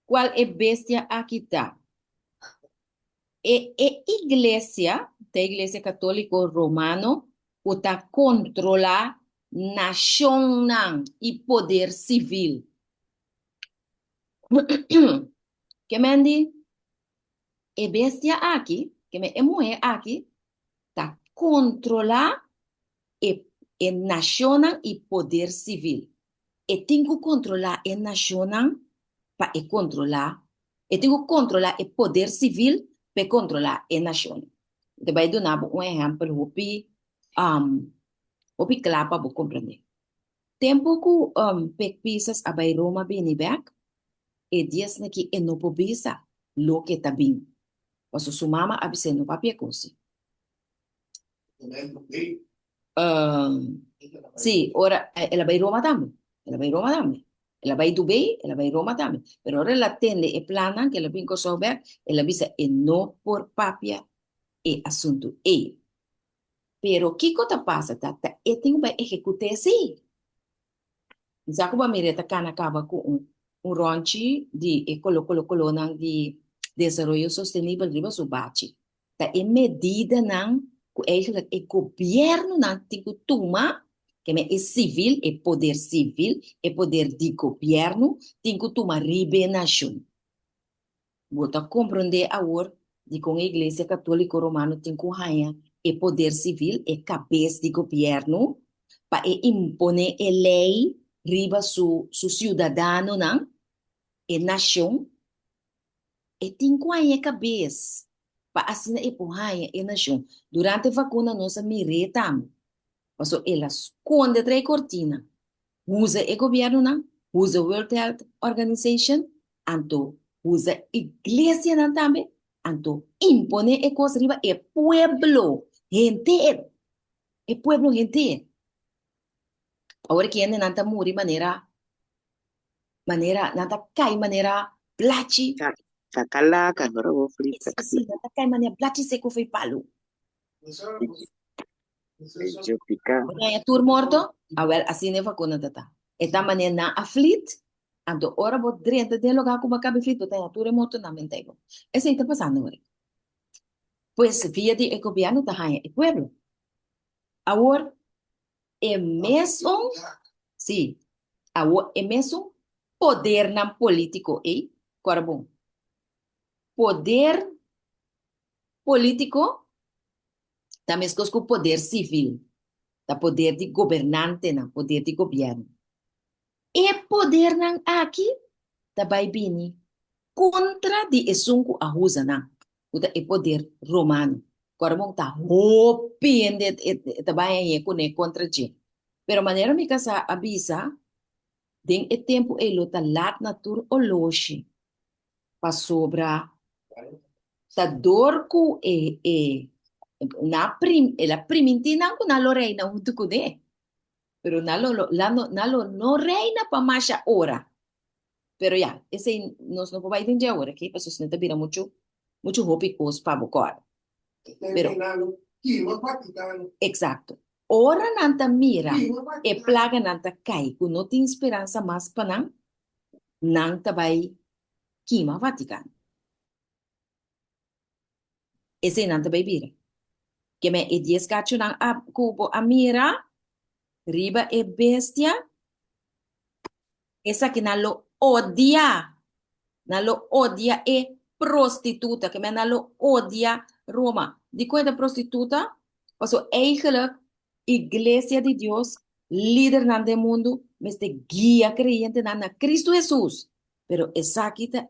kual e bestia aki ta. E e iglesia, ta e iglesia katóliko romano, ku ta kontrolá nashonnan i poder sivil. Ke men di e bestia aki, ke men e muhé aki ta kontrolá e e nashonnan i poder sivil. E tin ku kontrolá e nashonnan pa e kontrolá, e tin ku kontrolá e poder sivil pa e kontrolá e nashonnan. Mi ta bai duna bo un ehèmpel hopi hopi kla pa bo komprendé. Tempu ku Pek Pisas a bai Roma bini bèk, e dies aki e no por bisa loke ta bin, pasobra su mama a bis'é no papia kos. Sí, ora el a bai Roma tambe, el a bai Roma tambe. El a bai Dubei, el a bai Roma tambe. Pero ora el a tende e plannan ku el a bin Kòrsou bèk, el a bisa e no por papia e asuntu ei. Pero kiko ta pasa ta, ta e tin ku bai ehekut'é sí. Mi sa ku bo a mira e ta kana kaba ku un un rònchi di e kolo kolo kolonan di desaroyo sostenibel riba su bachi. Ta e medidanan ku eigenlijk e gobièrnunan tin ku tuma, ke men e sivil, e poder sivil, e poder di gobièrnu tin ku tuma riba e nashon. Bo ta komprondé awor dikon e Iglesia Katóliko Romano tin ku haña e poder sivil, e kabes di gobièrnu, pa e imponé e lei riba su su siudadanonan, e nashon? E tin ku haña e kabes pa asina e por haña e nashon. Durante vakuna nos a mir'é tambe, pasobra el a skonde tras e kortina, usa e gobièrnunan, usa World Health Organization, anto usa iglesianan tambe, anto imponé e kos riba e pueblo henter, e pueblo henter. Awor ki hendenan ta muri manera manera nan ta kai manera blachi. Kakalaka, ora bo frita. Sí, sí, nan ta kai manera blachi seku fo'i palu. Pica. Bo ta haña tur morto? Awel, asina e vakuna ta ta. E ta manera nan a flit, anto ora bo drenta den lugá ku bo a kabi flit, bo ta haña tur e mortonan bentei bo. Esei ta pasando awor. Pues via di e gobièrnu ta haña e pueblo. Awor, e mesun, sí, awor e mesun podernan polítiko ei, kòrda bon, poder polítiko ta meskos ku poder sivil, ta poder di gobernantenan, poder di gobièrnu. E podernan aki ta bai bini kontra di esun ku a usa nan, ku ta e poder romano. Kòrda bon, ta hopi hende e ta bai hañ'é kuné kontra dje. Pero manera mi kasá a bisa, den e tempu ei lo ta lat na tur oloshi, pasobra ta dor ku e e na prim el a primintí nan ku nan lo reina huntu kuné, pero nan lo lo nan lo no reina pa masha ora. Pero ya, esei nos no por bai den dje awor aki, pasobra si no ta bira muchu muchu hopi kos pa bo kòrda. Pero Eksakto. Ora nan ta mira e plaganan ta kai ku no tin speransa mas pa nan, nan ta bai kima Vatikano. Esei nan ta bai bira. Keme e dies kachunan a ku bo a mira riba e bestia, esakinan lo odia, nan lo odia e prostituta, keme nan lo odia Roma. Dikon e ta prostituta? Pasobra eigenlijk Iglesia di Dios, lidernan den mundu, mester guia kreyentenan na Kristu Hesus. Pero esaki ta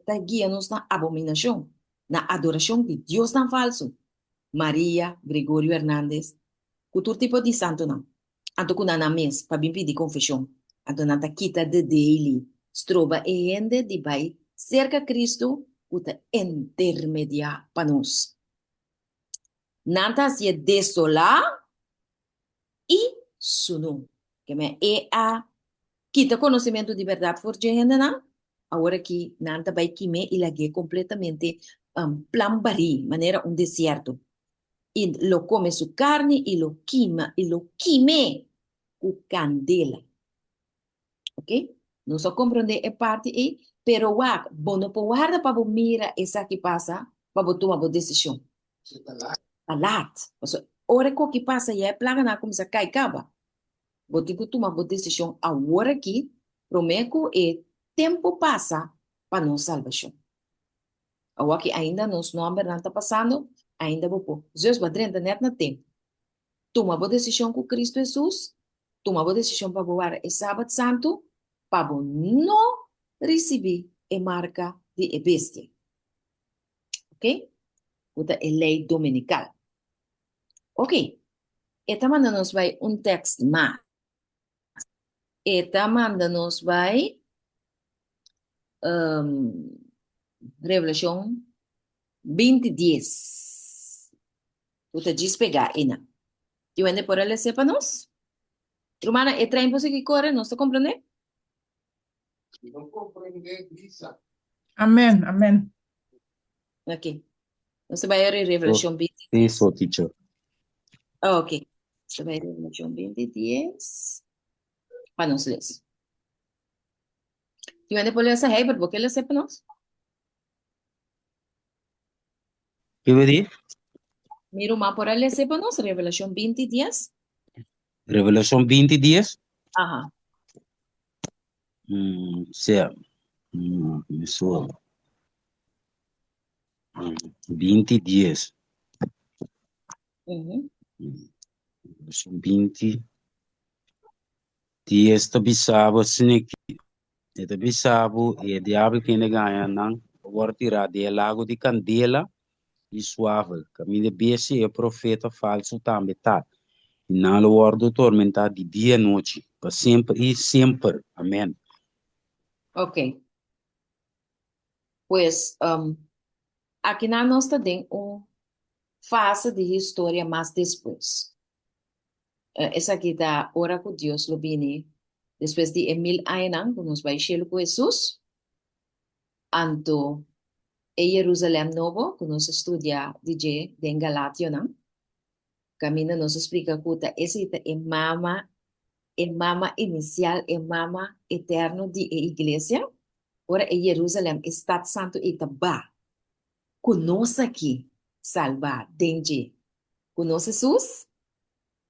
ta guia nos na abominashon, na adorashon di diosnan falsu, Maria, Gregorio Hernandez, ku tur tipo di santunan. Anto ku nan nan mes pa bin pidi konfeshon. Anto nan ta kita de daily, stroba e hende di bai serka Kristu ku ta entermediá pa nos. Nan ta hasié desolá i sunú. Keme e a kita konosementu di bèrdat for dje hendenan, awor aki nan ta bai kim'é i lag'é kompletamente plan barí, manera un desierto. I lo kome su karni i lo kima i lo kim'é ku kandela. Ok, nos a komprondé e parti ei, pero wak, bo no por warda pa bo mira esaki pasa pa bo tuma bo desishon. Ta lat. Pasobra ora e koki pasa ya e plaganan a kuminsá kai kaba. Bo tin ku tuma bo desishon awor aki promé ku e tempu pasa pa nos salbashon. Awor aki ainda nos nòmbernan ta pasando, ainda bo por. Zeus, bo a drenta nèt na tempu. Tuma bo desishon ku Kristu Hesus, tuma bo desishon pa bo warda e Sabat Santu, pa bo no risibí e marka di e bestia. Ok? Ku ta e lei dominikal. Ok, e ta manda nos bai un tèkst mas. E ta manda nos bai um, Revelashon 20 dies. Ku ta djis pegá einan. Tin wende por a les'é pa nos? Rumana, e trein por sigui kore, nos ta komprendé? Amen, amen. Ok. Nos ta bai ori Revelashon 20 Sí, dies. so teacher. Ok. Nos ta bai Revelashon 20 dies. Pa nos les. Tin wende por lesa? Heibert, bo ke lesa pa nos? Ke bo di? Mi ruman por a lesa pa nos Revelashon 20 dies. Revelashon 20 dies? Aha. Mm, sea. Mm, mi so. Mm, 20 dies. Mhm. Revelashon 20 dies ta bisa bo asina ki E ta bisa bo, e diabel kende gaña nan a wòrdu tirá den e lago di kandela i suafel, kaminda e bestia i e profeta falsu tambe ta, i nan lo wòrdu tormentá di dia i nochi, pa semper i semper. Amèn. Ok. Pues, um, akinan nos ta den un fase di historia mas despues. Esaki ta ora ku Dios lo bini despues di e mil añanan ku nos bai shelu ku Hesus. Anto e Jerusalèm Nobo ku nos a studia di dje den Galationan, kaminda nos a splika ku ta esei ta e mama, e mama inisial, e mama eterno di e iglesia, ora e Jerusalèm, e stat santu ei ta ba ku nos aki salbá den dje, ku nos Hesus,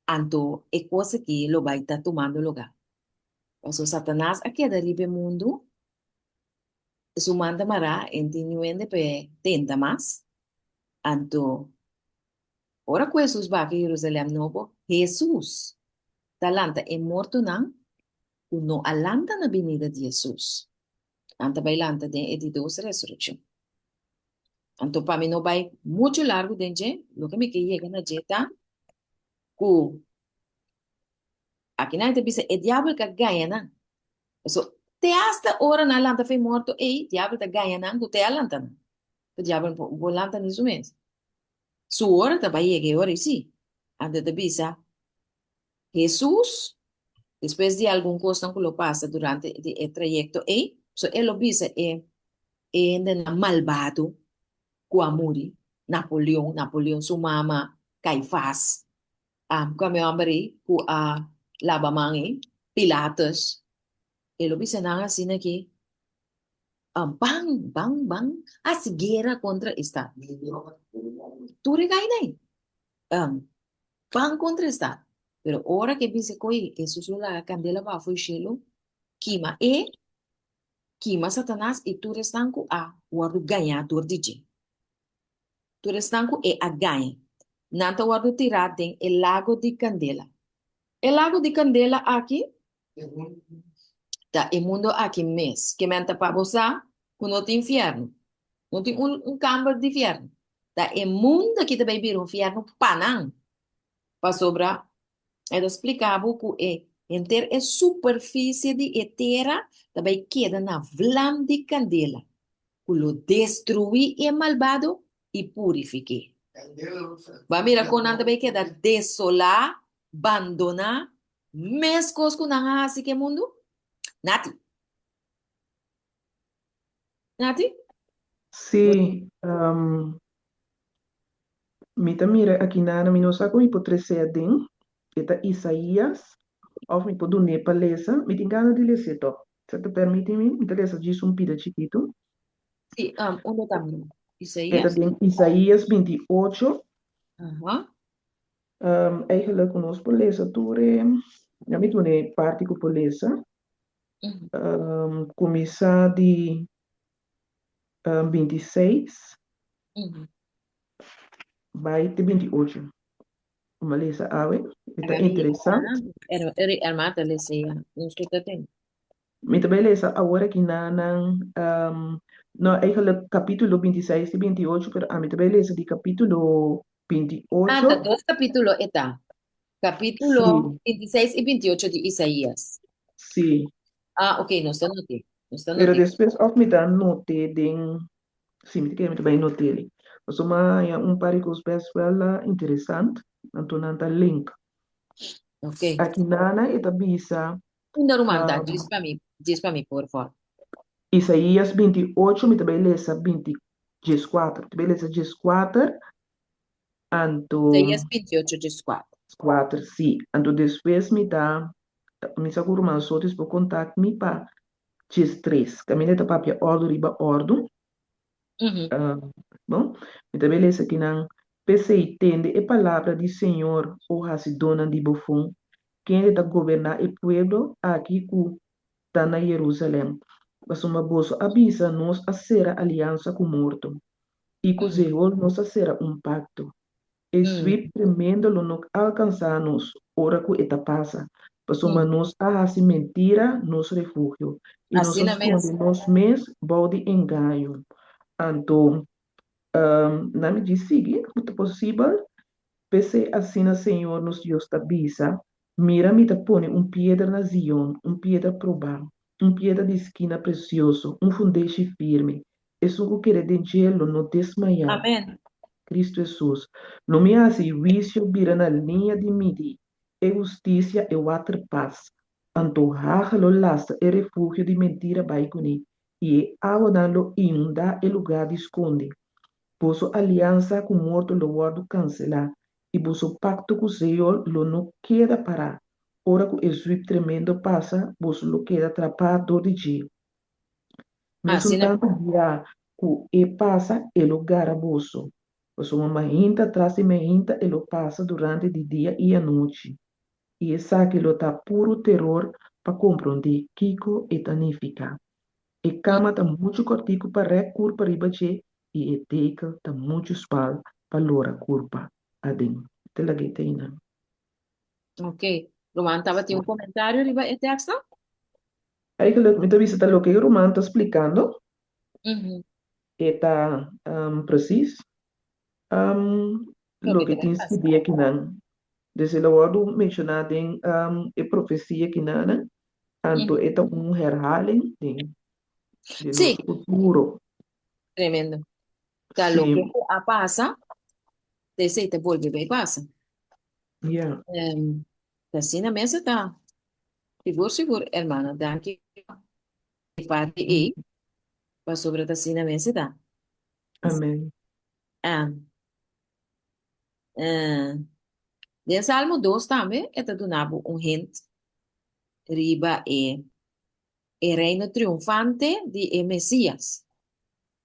anto e kos aki lo bai ta tumando lugá. Pasobra Satanas a keda riba e mundu, su man ta mará, e no tin niun hende pa e tenta mas. Anto, ora ku Hesus baka Jerusalèm Nobo, Hesus ta lanta e mortonan ku no a lanta na binida di Hesus. Nan ta bai lanta den e di dos resurekshon. Anto pa mi no bai muchu largu den dje, loke mi ke yega na dje ta ku akinan e ta bisa e diabel ka gaña nan. Pasobra te asta ora nan lanta for e morto ei, diabel ta gaña nan ku te a lanta nan. Pero diabel no por lanta ni su mes. Su ora ta bai yega e ora ei si. Anto e ta bisa, Hesus, despues di algun kosnan ku lo pasa durante di e trayekto ei, so e lo bisa e e hendenan malbado ku a muri, Napoleon, Napoleon su mama, Kaifas, kua mi hòmber ei ku a laba man ei, Pilatus, e lo bisa nan asina ki, ban, ban, ban hasi guera kontra e stat. Tur e kaina ei. Ban kontra e stat. Pero ora ke bisa koe Hesus lo laga kandela baha for shelu, kima e, kima Satanas i tur esnan ku a wòrdu gañá dor di dje. Tur esnan ku e a gaña, nan ta wòrdu tirá den e lago di kandela. E lago di kandela aki ta e mundu aki mes. Ke men ta pa bo sa ku no tin fièrnu. No tin un un kamber di fièrnu. Ta e mundu aki ta bai bira un fièrnu pa nan. Pasobra e ta splika bo ku e henter e superfisie di e tera ta bai keda na vlam di kandela ku lo destruí e malbado i purifik'é. Bo a mira kon nan ta bai keda desolá, bandoná, meskos ku nan a hasi ku e mundu? Nati. Nati? Sí, mi ta mira aki nana, mi no sa kon mi por trese aden, e ta Isaías, òf mi por dun'é pa lesa, mi tin gana di les'é tòg. Si ta permití mi, mi ta lesa djis un pida chikitu. Sí, unda ta mi? E ta Isaías? den Isaías 28. Aha. Eigenlijk ku nos por lesa tur e, ya mi duna e parti ku por lesa. Kuminsá di 26 bai te 28. Bo a lesa awe, e ta interesant. Hermana ta lesa ya, nos tur ta tende. Mi ta bai lesa awor aki na nan, no eigenlijk kapítulo 26 te 28, pero ami ta bai lesa di kapítulo 28. Ah, ta dos kapítulo e ta. Kapítulo 26 i 28 di Isaías. Sí. Ah, ok, nos ta not'é. Nos ta Pero not'é. despues òf mi ta not'é den, sí, mi ta kere mi ta bai not'é li. Pasobra mi a haña un par di kos bèst wèl interesant, anto nan ta link. Ok. Aki nana e ta bisa. Unda ruman ta? Djis pa mi, djis pa mi por for. Isaías 28, mi ta bai lesa 20, 14. Mi ta bai lesa 14, anto. Isaías 28, 14. 4, sí. Anto despues mi ta, mi sa ku ruman Sotis por kontakt mi pa 13. Kaminda e ta papia òrdu riba òrdu. Bon, mi ta bai lesa kinan, P'esei, tende e palabra di Señor, o hasidónan di bofon, kende ta goberná e pueblo aki ku ta na Jerusalèm, pasobra boso a bisa, Nos a sera aliansa ku morto, i ku Zeol nos a sera un pakto. E swip tremendo lo no alkansá nos ora ku e ta pasa, pasobra nos a hasi mentira nos refugio, i nos a skonde nos mes bou di engaño. Anto, nan mi djis sigui ku ta posibel. P'esei asina Señor nos Dios ta bisa, Mira mi ta pone un piedra na Zion, un piedra probá, un piedra di skina presioso, un fundeshi firme. Esun ku kere den dje lo no desmayá. Amen. Kristu Hesus. Lo mi hasi huisio bira na liña di midi. e hustisia e waterpas, anto hagel lo lastra e refugio di mentira bai kuné, i e awanan lo inundá e lugá di skonde. Boso aliansa ku morto lo wòrdu kanselá, i boso pakto ku Seol lo no keda pará. Ora ku e zuip tremendo pasa, boso lo keda trapá dor di dje. Mesun Asina. tantu dia ku e pasa, e lo gara boso. Pasobra mainta tras di mainta e lo pasa durante di dia i anochi, i esaki lo ta puru teror pa komprondé kiko e ta nifiká. E kama ta muchu kòrtiku pa rèk kurpa riba dje i e dekel ta muchu smal pa lora kurpa aden. Te lag'é ta einan. Ok. Ruman tabatin un komentario riba e teksto? Eigenlijk mi ta bisa ta loke e ruman ta splikando. E ta precies loke tin skibí akinan. Dus el a wòrdu menshoná den e profesia akinanan, anto e ta un herhaling den den nos futuro. Tremendo. Ta loke ku a pasa, ta esei ta bolbe bai pasa. Ya. Ta asina mes e ta. Sigur sigur hermana, danki pa e parti ei. Pasobra ta asina mes e ta. Amen. Den Salmo dos tambe e ta duna bo un hint riba e e reino triunfante di e Mesias.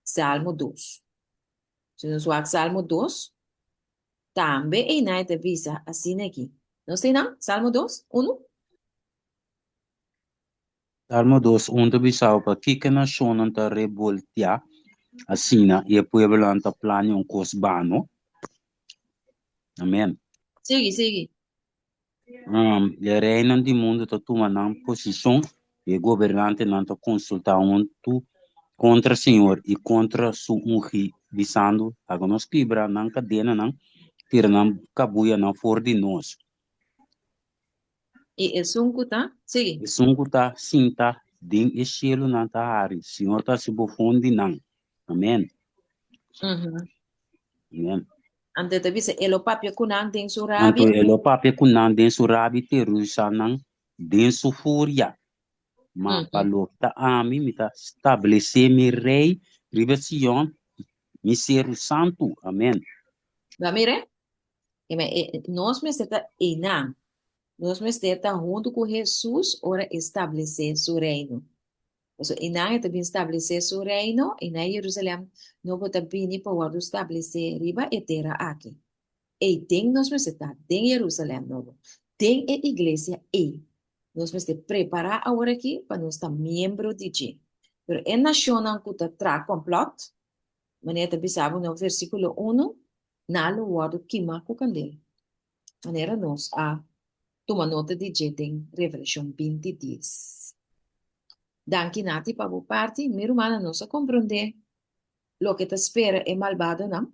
Salmo dos. Si nos wak Salmo dos, tambe einan e ta bisa asina aki. Nos ta einan? Salmo dos, unu? Salmo dos, un ta bisa bo pakiko e nashonnan ta rebolteá asina i e pueblonan ta plania un kos bano? Amen. Sigui, sigui. E reinan di mundu ta tuma nan posishon i e gobernantenan ta konsultá huntu kontra Señor i kontra su ungí, bisando, Laga nos kibra nan kadenanan, tira nan kabuyanan for di nos. I esun ku ta, sigui. Esun ku ta sinta den e shelunan ta hari, Señor ta hasi bofon di nan. Amen. Amen. Anto e ta bisa, E lo papia ku nan den su Anto rabia. e lo papia ku nan den su rabia i terorisa nan den su furia. Ma pa loke ta ami, mi ta stablesé mi rei riba Sion, mi seru santu. Amen. Bo a mira? Nos mester ta einan. Nos mester ta huntu ku Hesus ora e stablesé su reino. Pasobra einan e ta bin stablesé su reino, einan Jerusalèm nobo ta bini pa wòrdu stablesé riba e tera aki. Ei den nos mester ta, den Jerusalèm nobo, den e iglesia ei. Nos mester prepará aworakí pa nos ta miembro di dje. Pero e nashonnan ku ta traha kòmplòt, manera ta bisa bo na versíkulo unu, Nan lo wòrdu kimá ku kandel, manera nos a tuma nota di dje den Revelashon 20 dies. Danki Nati pa bo parti, mi rumannan nos a komprondé loke ta spera e malbadonan.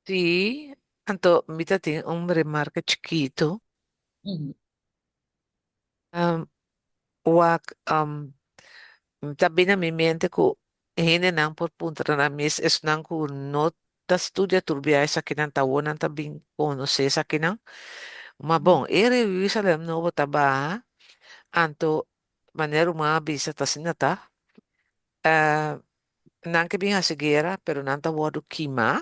Sí, anto mi ta tin un remarka chikitu. Wak, ta bini na mi mente ku hendenan por puntra nan mes, esnan ku no ta studia tur bia esakinan ta awor nan ta bin konosé esakinan. Ma bon, e Jerusalem Nobo ta baha, anto manera ruman a bisa ta asina ta, nan ke bin hasi guera pero nan ta wòrdu kimá.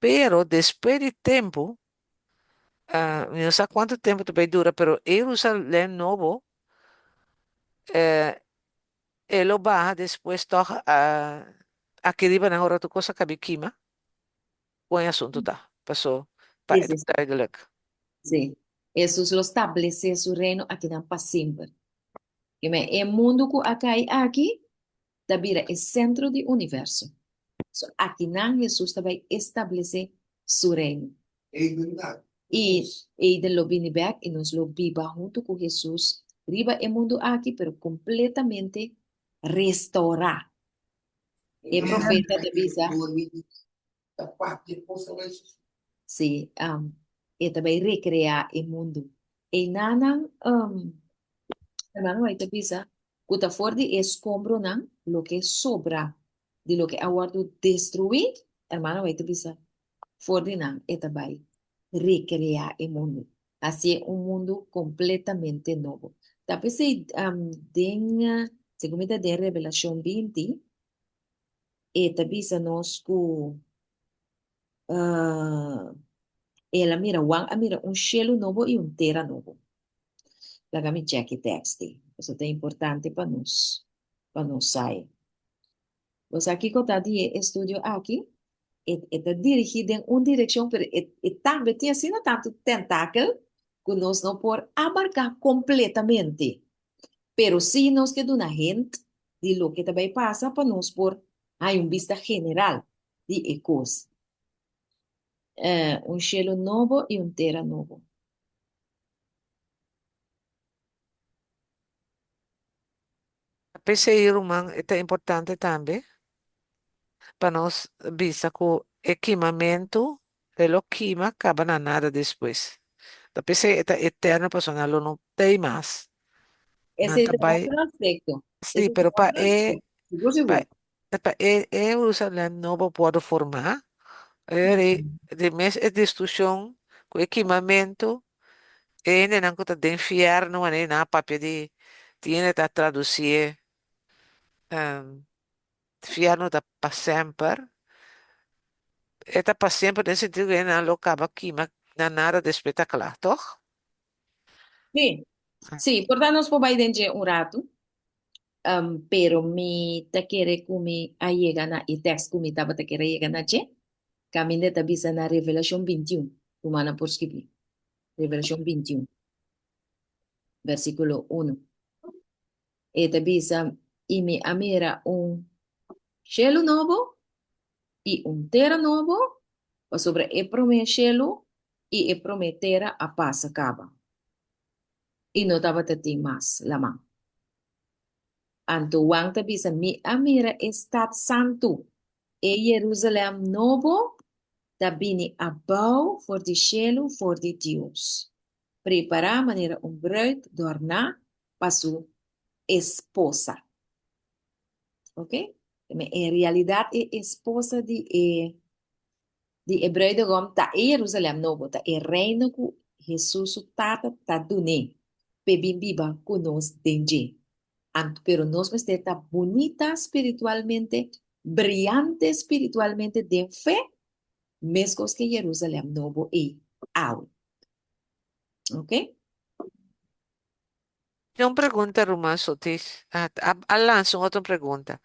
Pero despues di tempu, mi no sa kuantu tempu ta bay dura, pero e Jerusalem nobo e lo baha despues tòg aki riba nan ora tur kos a kabi kima, kon e asuntu ta? Paso pa e ta duidelijk. Sí, Hesus lo stablesé su reino akinan pa semper. E mundu ku a kai aki ta bira e sentro di universo. So akinan Hesus ta bai establesé su reino. I eiden lo bini bèk i nos lo biba huntu ku Hesus riba e mundu aki, pero kompletamente restourá. E profeta ta bisa. Sí, e ta bai rekreá e mundu. Einanan, hermano White ta bisa ku ta for di e skombronan loke sobra di loke a wòrdu destruí, hermano White ta bisa. For di nan e ta bai rekreá e mundu, hasié un mundu kompletamente nobo. Ta p'esei den, segun mi ta den Revelashon 20, e ta bisa nos ku el a mira, Juan a mira un shelu nobo i un tera nobo. Laga mi chèk e tèkst ei, pasobra ta importante pa nos, pa nos sa e. Bo sa kiko ta di e estudio aki? E, e ta dirigí den un direkshon, pero e, e tambe tin asina tantu tentakel ku nos no por abarká kompletamente. Pero sí nos ke duna hint di loke ta bai pasa pa nos por haña un bista general di e kos. Un shelu nobo i un tera nobo. P'esei, ruman, e ta importante tambe pa nos bisa ku e kimamentu e lo kima kaba na nada despues. Ta p'esei e ta eterno pasobra nan lo no t'ei mas. Nan Esei ta ta bai, otro aspekto. sí, Esei ta pero pa otro e aspekto. Sigur, pa sigur. pa e e Jerusalem nobo wòrdu formá, e di mes e destrukshon ku e kimamentu E hendenan ku ta den fièrnu wanneer nan a papia di tin hende ta tradusié fièrnu ta pa semper. E ta pa semper den sentido ku hendenan lo kaba kima na nada despues ta kla, tòg? Sí, sí, por ta nos por bai den dje un ratu, pero mi ta kere ku mi a yega na e tèks ku mi tabata kere yega na dje, kaminda e ta bisa na Revelashon 21, rumannan por skibí. Revelashon 21, versíkulo 1. E ta bisa, I mi a mira un shelu nobo i un tera nobo, pasobra e promé shelu i e promé tera a pasa kaba, i no tabata tin mas laman. Anto Juan ta bisa, Mi a mira e stat santu, E Jerusalèm nobo ta bini abou for di shelu for di Dios, prepará manera un bruid dòrná pa su esposa. Ok? En realidat e esposa di e di e bruidegom ta e Jerusalèm nobo, ta e reino ku Hesus su Tata ta dun'é p'e bin biba ku nos den dje. Anto, pero nos mester ta bunita spiritualmente, briante spiritualmente den fe, meskos ke Jerusalem nobo ei awe. Ok? Tin un pregunta ruman Sotis. A, a, a lansa un otro pregunta.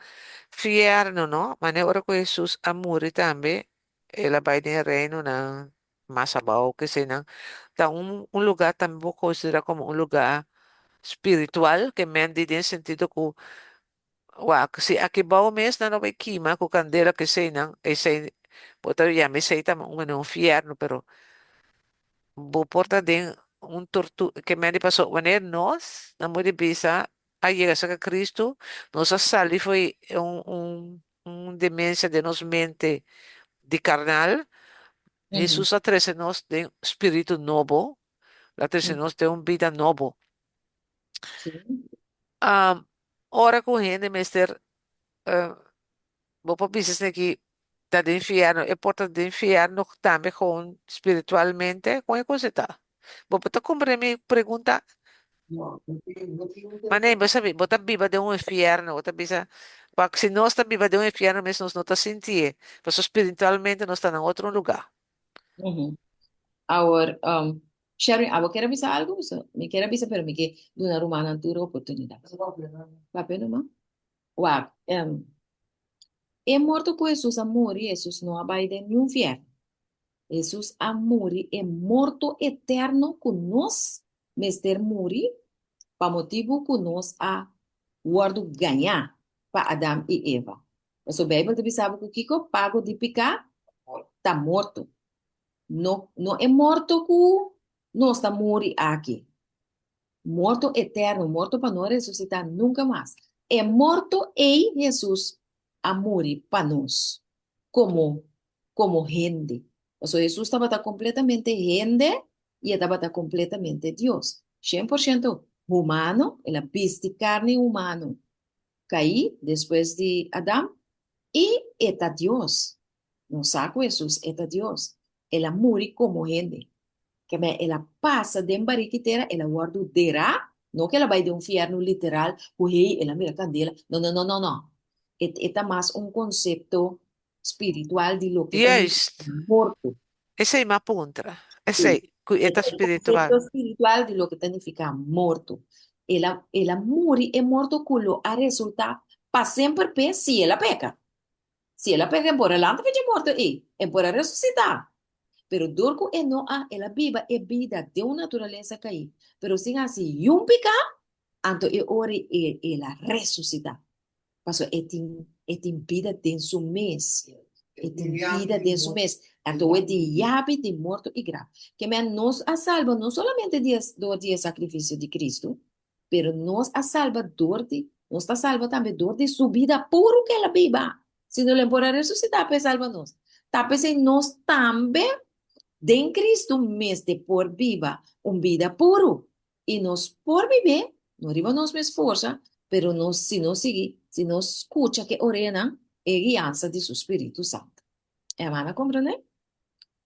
Fierno, no? Mane ora ku Hesus a muri tambe, el a bai den e reinonan mas abou, kesenan. Ta un, un lugar tambe bo konsidera komo un lugar spiritual ke men di den sentido ku wak si aki bou mes nan lo bai kima ku kandela keseinan esei bo ta yama esei tambe un manera un fierno pero bo por ta den un tortu ke men di paso wanneer nos nan bo di bisa a yega serka Cristo nos a sali for un un un demencia den nos mente di karnal Hesus a trese nos den spiritu nobo La trese nos den un bida nobo. Sí. Um, ora ku hende mester, uh, bo por bisa esaki ki ta den infierno, e por ta den infierno tambe gewoon spiritualmente, kon e cosa ta? Bo por ta comprende mi pregunta? Mane, bo sabi, bo ta biba den un infierno, bo ta bisa, wak, si nos ta biba den un infierno mes nos no ta sintié, pasobra spiritualmente nos ta na otro lugar. Ujú. Awor, um, Sherwin, abo kier a bisa algo? So, mi kier a bisa, pero mi ke duna rumannan tur oportunidat. Papia numa. Wak, um, e morto ku Hesus a muri, Hesus no a bai den niun fièrnu. Hesus a muri e morto eterno ku nos mester muri pa motibu ku nos a wòrdu gañá pa Adam i Eva. Pasobra Beibel ta bisa bo ku kiko? Pago di piká ta morto. No, no e morto ku nos ta muri aki. Morto eterno, morto pa no resusitá nunka mas. E morto ei Hesus a muri pa nos komo komo hende. Pasobra Hesus tabata kompletamente hende i e tabata kompletamente Dios. 100% humano, el a bisti karni humano kaí despues di Adam, i e ta Dios. Nos sa ku Hesus e ta Dios. El a muri komo hende. Keme el a pasa den bariki tera, el a wòrdu derá, no ku el a bai den un fièrnu literal ku hey, el a mira kandela. No, no, no, no, no. E, e ta mas un konsepto spiritual di loke ta Juist. morto. Esei m'a puntra. Sí. Esei, ku e E ta ta e spiritual. konsepto spiritual di loke ta nifiká morto. El a, el a muri e morto ku lo a resultá pa semper p'e si el a peka. Si el a peka, e por a lanta fecha morto ei, e por a resusitá. Pero dor ku e no a, el a biba e bida den un naturalesa kaí, pero sin hasi yun piká, anto e ora ei el a resusitá. Pasobra e tin, e tin bida den su mes. E tin bida den su mes. Anto e tin yabi di morto i graf. Ke men nos a salba no solamente di e, dor di e sakrifisio di Kristu, pero nos a salba dor di, nos ta salba tambe dor di su bida puru ku el a biba. Si no lo e por a resusitá pa e salba nos. Ta p'esei nos tambe den Kristu mester por biba un bida puru. I nos por bib'é, no riba nos mes forsa, pero nos, si nos sigui, si nos skucha ku e oreanan, e guiansa di su spiritu santu. E hermana komprendé?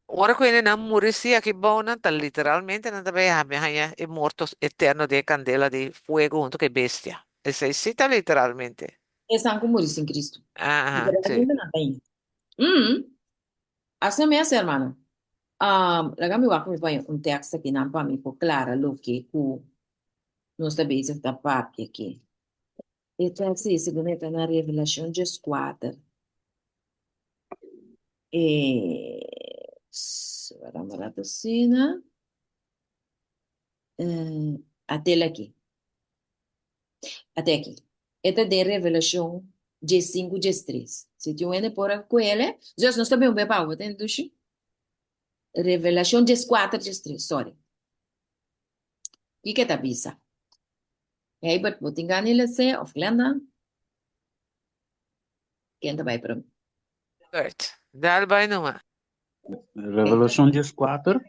Ora ku hendenan muri si aki bou nan ta literalmente nan ta bay haña e morto eterno den e kandela di fuego hunto ku e bestia. Esei si ta literalmente. Esnan ku muri sin Kristu. Aha, si. Literalmente nan ta haña. Mm. Asina mes, hermano. Um, laga mi wak mi poña un tekst akinan pa mi por klara loke ku nos ta bezig ta papia aki. E tekst ei segun e ta na Revelashon 14. E, wara un rato asina. Eh, atel aki. Ate aki. E ta den Revelashon 15, 13. Si tin un hende por a kuele, Zeus, nos ta bin un be pa bo, tende dushi? Revelashon 14, 13, sorry. Kiko e ta bisa? Heibert, bo tin gana di lese of Glenda? Ken ta bai promé? Bert, dal bai numa. Revelashon 14.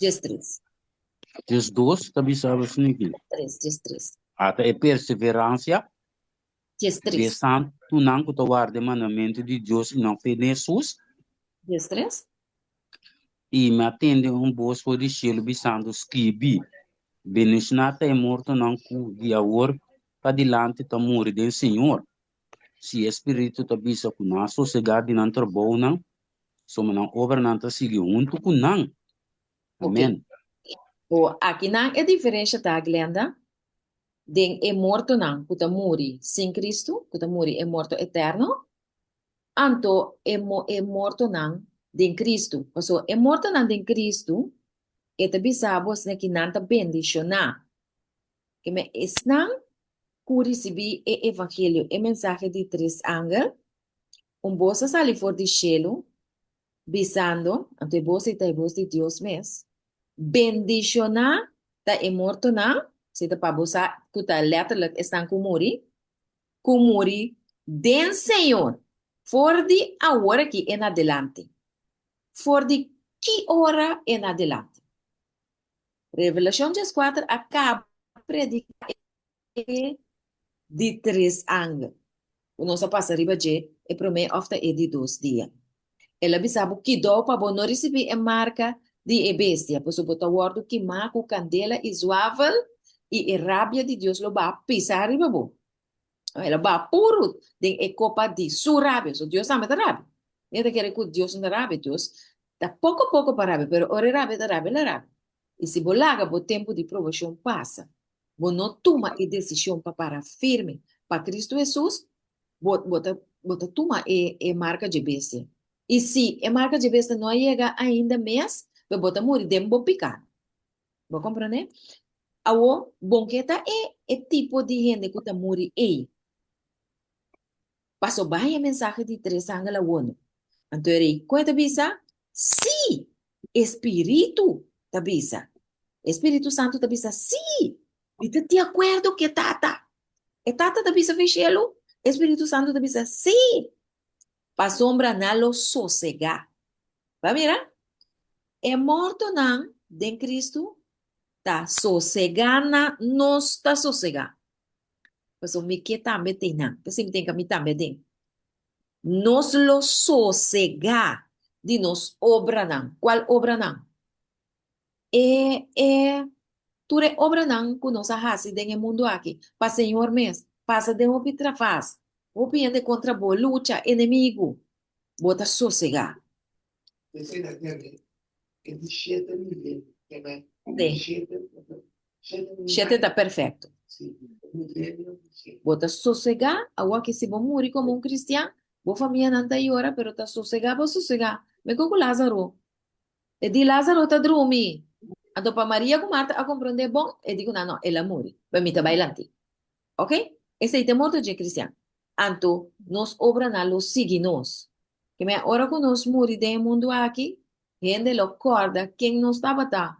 13. 12 ta bisa asin aki. 3, 13. Ata e perseveransia di e 13. santunan ku ta warda e mandamentu di Dios i nan fe den Hesus. 13. I mi a tende un bos for di shelu bisando, Skibi, bendishoná ta e mortonan ku di awor padilanti ta muri den Señor. Si e Spiritu ta bisa ku nan a sosegá di nan trabounan, suma nan obranan ta sigui huntu ku nan. Amen. O akinan e diferensha ta, Glenda, den e mortonan ku ta muri sin Kristu, ku ta muri e morto eterno, anto e e mortonan den Kristu. Pasobra e mortonan den Kristu, e ta bisa bo asina ki nan ta bendishoná. Keme esnan ku risibí e evangelio, e mensahe di tres angel, un bos a sali for di shelu, bisando, anto e bos ei ta e bos di Dios mes, Bendishoná ta e mortonan, si ta pa bo sa ku ta letterlijk esnan ku muri, ku muri den Señor, for di awor aki en adelante. For di ki ora en adelante? Revelashon 14 a kaba prediká e di tres angel ku nos a pasa riba dje e promé òf ta e di dos dia. El a bisa bo kidou pa bo no risibí e marka di e bestia, pasobra bo ta wòrdu kimá ku kandela i zwavel i e rabia di Dios lo baha pisá riba bo. El a baha puru den e kopa di su rabia. So Dios tambe ta rabia. Mi ta kere ku Dios no ta rabia. Dios ta poko poko pa rabia, pero ora e rabia ta rabia, el a rabia. I si bo laga bo tempu di probashon pasa, bo no tuma e desishon pa para firme pa Kristu Hesus, bo bo ta bo ta tuma e e marka dje bestia. I si e marka dje bestia no a yega ainda mes, pues bo ta muri den bo piká. Bo komprondé? Awor, bon ke ta e e tipo di hende ku ta muri ei? Paso bai e mensahe di tres angel awor no. Anto e rei koe ta bisa, Sí! E spiritu ta bisa. E spiritu santu ta bisa, Sí! Mi ta di akuerdo ku e Tata. E Tata ta bisa fin shelu, e spiritu santu ta bisa, Sí! Pasobra nan lo sosegá. Bo a mira? E mortonan den Kristu ta sosegá na nos ta sosegá. Pasobra mi ke tambe tin nan. P'esei mi tin ku mi tambe den. Nos lo sosegá. di nos obranan. Kual obranan? E e tur e obranan ku nos a hasi den e mundu aki pa Señor mes, pasa den hopi trafas, hopi hende kontra bo, lucha, enemigu, bo ta sosegá. Sí. Shete ta perfecto. Bo ta sosegá, awor ki si bo muri komo un kristian, bo famianan ta yora, pero ta sosegá bo sosegá. Mekor ku Lázaro. E di Lázaro ta drumi. Anto pa Maria ku Marta a komprondé bon, e di ku nan, no, el a muri, pero mi ta bai lanti. Ok? Esei ta e morto dje kristian. Anto nos obranan lo sigui nos. Kemey ora ku nos muri den e mundu aki, Hende lo kòrda ken nos tabata,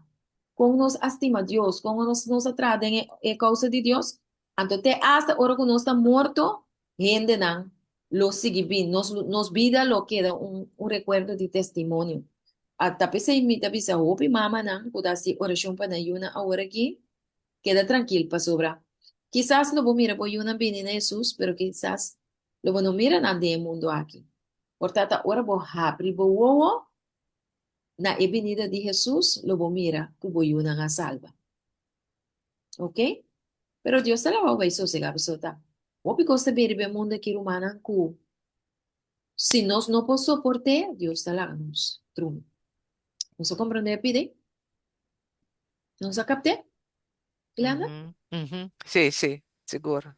kon nos a stima Dios, kon nos nos a traha den e e kousa di Dios. Anto te asta ora ku nos ta morto, hendenan lo sigui bin, nos nos bida lo keda un un rekuerdo di testimonio. A ta p'esei mi ta bisa hopi mamanan ku ta hasi orashon pa nan yunan aworakí, keda trankil pasobra kisas lo bo mira bo yunan bini na Hesus, pero kisas lo bo no mira nan den e mundu aki. Por ta ta ora bo habri bo wowo na e binida di Hesus, lo bo mira ku bo yunan a salba. Ok? Pero Dios ta laga bo bai sosega pasobra ta hopi kos ta bin riba e mundu aki rumannan ku si nos no por soport'é, Dios ta laga nos drumi. Nos a komprendé e pidi? Nos a kapt'é? Glenda? Mhm, mhm. Sí, sí, sigur.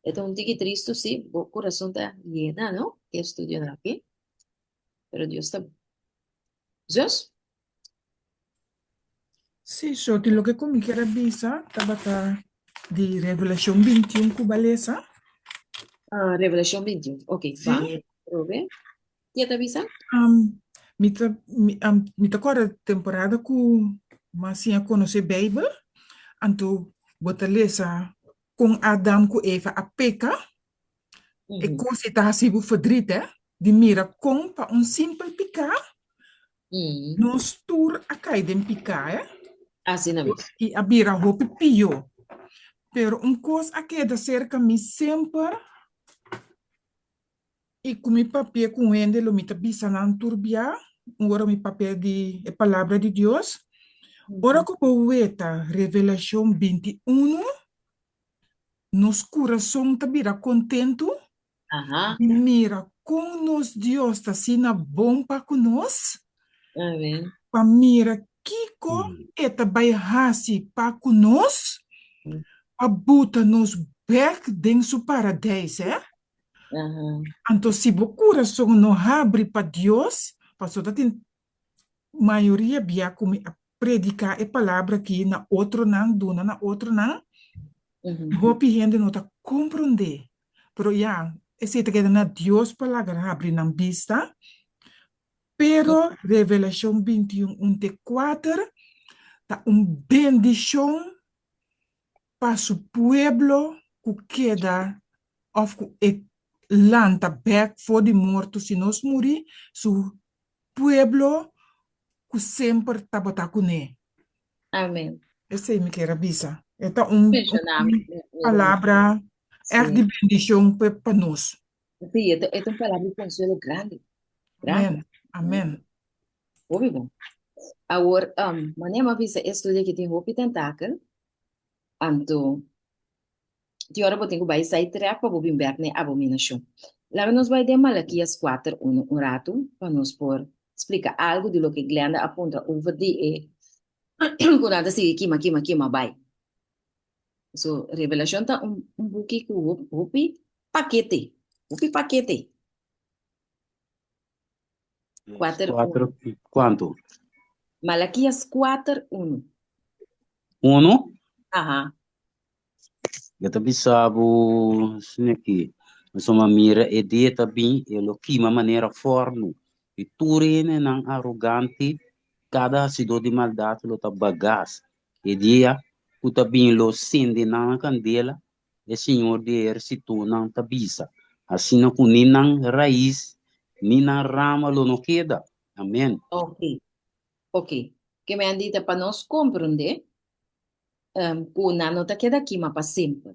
E ta un tiki tristu, sí, bo kurason ta yena, no? Ku e studionan aki. Pero Dios ta bon. Zus? Sí, Shoti, loke ku mi kier a bisa tabata di Revelashon 21 ku bo a lesa. Ah, Revelashon 21. Ok, Sí. bami atrobe. Ke ta bisa? Um, mi ta, mi, um, mi ta kòrda temporada ku mi a siña konosé Beibel, anto bo ta lesa kon Adam ku Eva a peka, e kos ei ta hasi bo ferdrit, eh, di mira kon pa un simpel piká nos tur a kai den piká, eh. Asina mes. I a bira hopi pió. Pero un kos a keda serka mi semper I ku mi papia ku un hende lo mi ta bisa nan tur bia, un ora mi papia di e palabra di Dios. Ora ku bo weta Revelashon 21, nos kurason ta bira kontentu di mira kon nos Dios ta asina bon pa ku nos, pa mira kiko e ta bai hasi pa ku nos, pa buta nos bèk den su paradeis. Anto si bo kurason no habri pa Dios, pasobra ta tin mayoria bia ku mi a prediká e palabra aki na otronan, duna na otronan, hopi hende no ta komprondé. Pero ya, esei ta keda na Dios pa laga habri nan bista. Pero Revelashon 21, un te kuater ta un bendishon pa su pueblo ku keda òf ku e lanta bèk for di morto si nos muri, su pueblo ku semper tabata kuné. Amen. Esei mi kier a bisa. E ta un Menshoná mi, mi ruman. palabra ègt di bendishon pa nos. Sí, e ta e ta un palabra di konsuelo grandi. Grandi. Amen. Amen. Hopi bon. Awor, um, manera mi a bisa e studio aki tin hopi tentakel, anto Tin ora bo tin ku bai sai trèk pa bo bin bèk na e abominashon. Laga nos bai den Malakias kuater unu un ratu pa nos por splika algu di loke Glenda a puntra over di e ku nan ta sigui kima kima kima bai. So, Revelashon ta un un buki ku hopi pakete, hopi pakete. Kuater Kuater unu. kuantu? Malakias kuater unu. Unu? Aha. E ta bisa bo asina aki, Pasobra mira, e dia ta bin, e lo kima manera fòrnu, i tur hendenan arogante, kada hasidó di maldat lo ta bagas. E dia ku ta bin lo sende nan na kandela, e Señor di ehérsitonan ta bisa, asina ku ni nan rais ni nan rama lo no keda. Amèn. Ok, ok. Ke mi a dita pa nos komprondé ku nan no ta keda kima pa semper.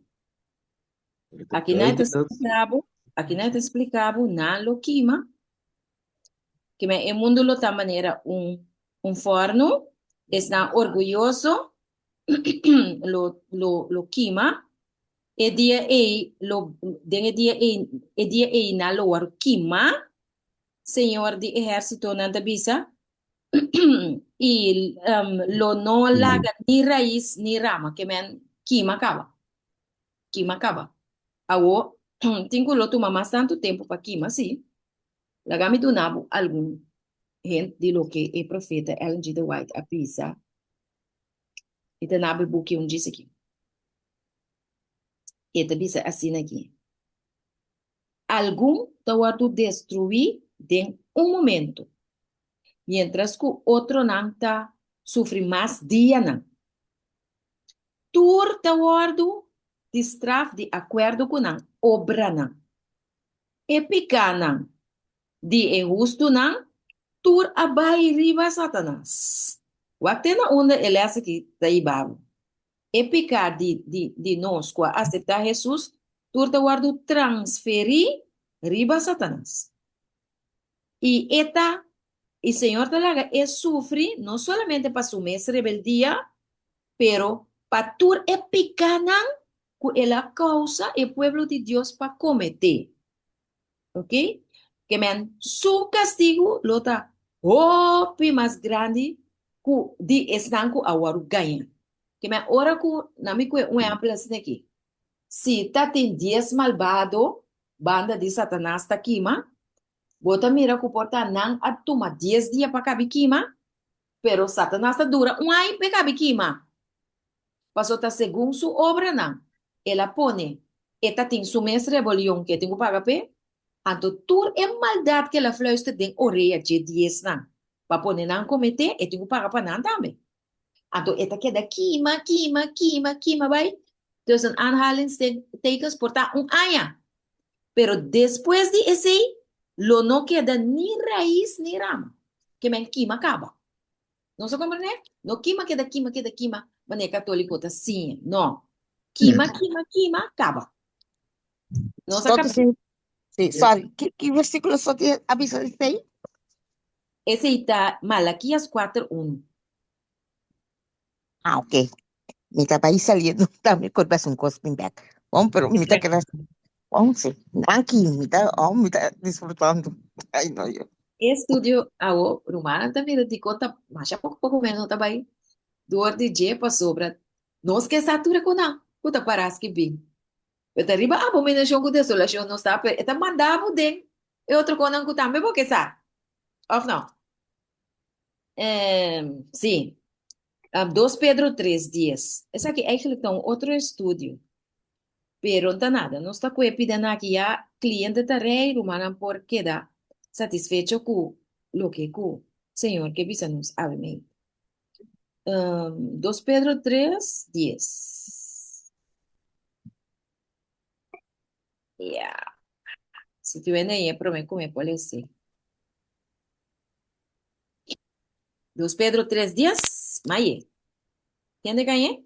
Aki nan e ta splika bo, aki nan e ta splika bo, nan lo kima. Kimen e mundu lo ta manera un un fòrnu, esnan orguyoso lo lo lo kima, e dia ei lo den e dia ei e dia ei nan lo wòrdu kimá, Señor di ehérsitonan ta bisa, i lo no laga ni rais ni rama, kimen kima kaba. Kima kaba. Awor, tin ku lo tuma mas tantu tempu pa kima, sí. Laga mi duna bo algun hint di loke e profeta Ellen G. De White a bisa. E ta na bo e buki un djis aki. E ta bisa asina aki, Algun ta wòrdu destruí den un momento, miéntras ku otronan ta sufri mas dianan. Tur ta wòrdu di straf di akuerdo ku nan obranan. E pikánan di e hustunan tur a bai riba Satanas. Wak te na unda e lès aki ta hiba bo. E piká di di di nos ku a aseptá Hesus tur ta wòrdu transferí riba Satanas. I e ta, i Señor ta laga e sufri no solamente pa su mes rebeldia, pero pa tur e pikánan ku el a kousa e pueblo di Dios pa kometé. Oke? Ke men, su kastigu lo ta hopi mas grandi ku di esnan ku a wòrdu gañá. Ke men, ora ku, na mi kue un ehèmpel asina aki, si ta tin dies malbado banda di Satanas ta kima, bo ta mira ku por ta nan a tuma dies dia pa kabi kima, pero Satanas ta dura un aña p'e kabi kima. Paso ta segun su obranan el a pone e ta tin su mes rebelion ku e tin ku paga p'e, anto tur e maldat ku el a fluister den orea dje diesnan pa pone nan kometé, e tin ku paga pa nan tambe. Anto e ta keda kima, kima, kima, kima bai. Tussen aanhalingstekens por ta un aña. Pero despues di esei lo no keda ni rais ni rama. Ke men kima kaba. Nos a komprendé? No kima keda kima keda kima manera katoliko ta siña. No. Kima, kima, kima, kaba. Nos a Stop kaba. Sí, sorry. Ki, ki versículo so ti a bisa esei? Esei ta Malakias kuater unu. Ah, ok. Mi ta bai saliendo tambe kor bes un kos bin bek. Bon, pero mi ta keda bon, sí. Danki, mi ta, oh, mi ta disfrutando. Ay, no, yo. E estudio awo rumannan ta mira dikon ta masha poko poko men no ta bai dor di dje pasobra nos ke sa tur e konan ku ta para skibí. Pero ta riba abominashon ku desolashon nos ta, pero e ta manda bo den e otro konan ku tambe bo ke sa. Òf no? Sí. Dos Pedro tres dies. Esaki eigenlijk ta un otro estudio. Pero no ta nada. Nos ta kue pida nan aki ya kliente ta rei, rumannan por keda satisfecho ku loke ku Señor ke bisa nos awe mei. Dos Pedro tres dies. Ya. Si tu wende ahí, promé ku mi por lese. Dos Pedro tres dies, maye. Kende kañe?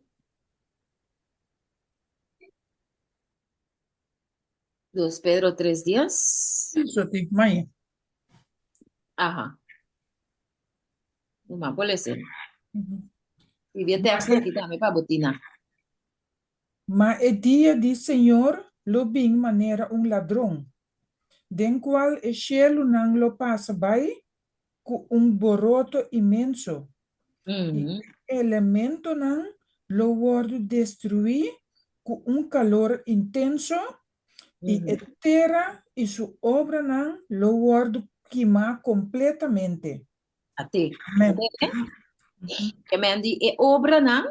Dos Pedro tres dies. Sí, Soti, maye. Aha. Uma por lese. Escribí e tekst aki tambe pa bo tina. Ma e dia di Señor lo bin manera un ladron, den cual e shelunan lo pasa bai cu un boroto inmenso, i e elementonan lo wordu destruí cu un calor intenso, i e tera i su obranan lo wordu kimá completamente. Ate. Amen. Amen di e obranan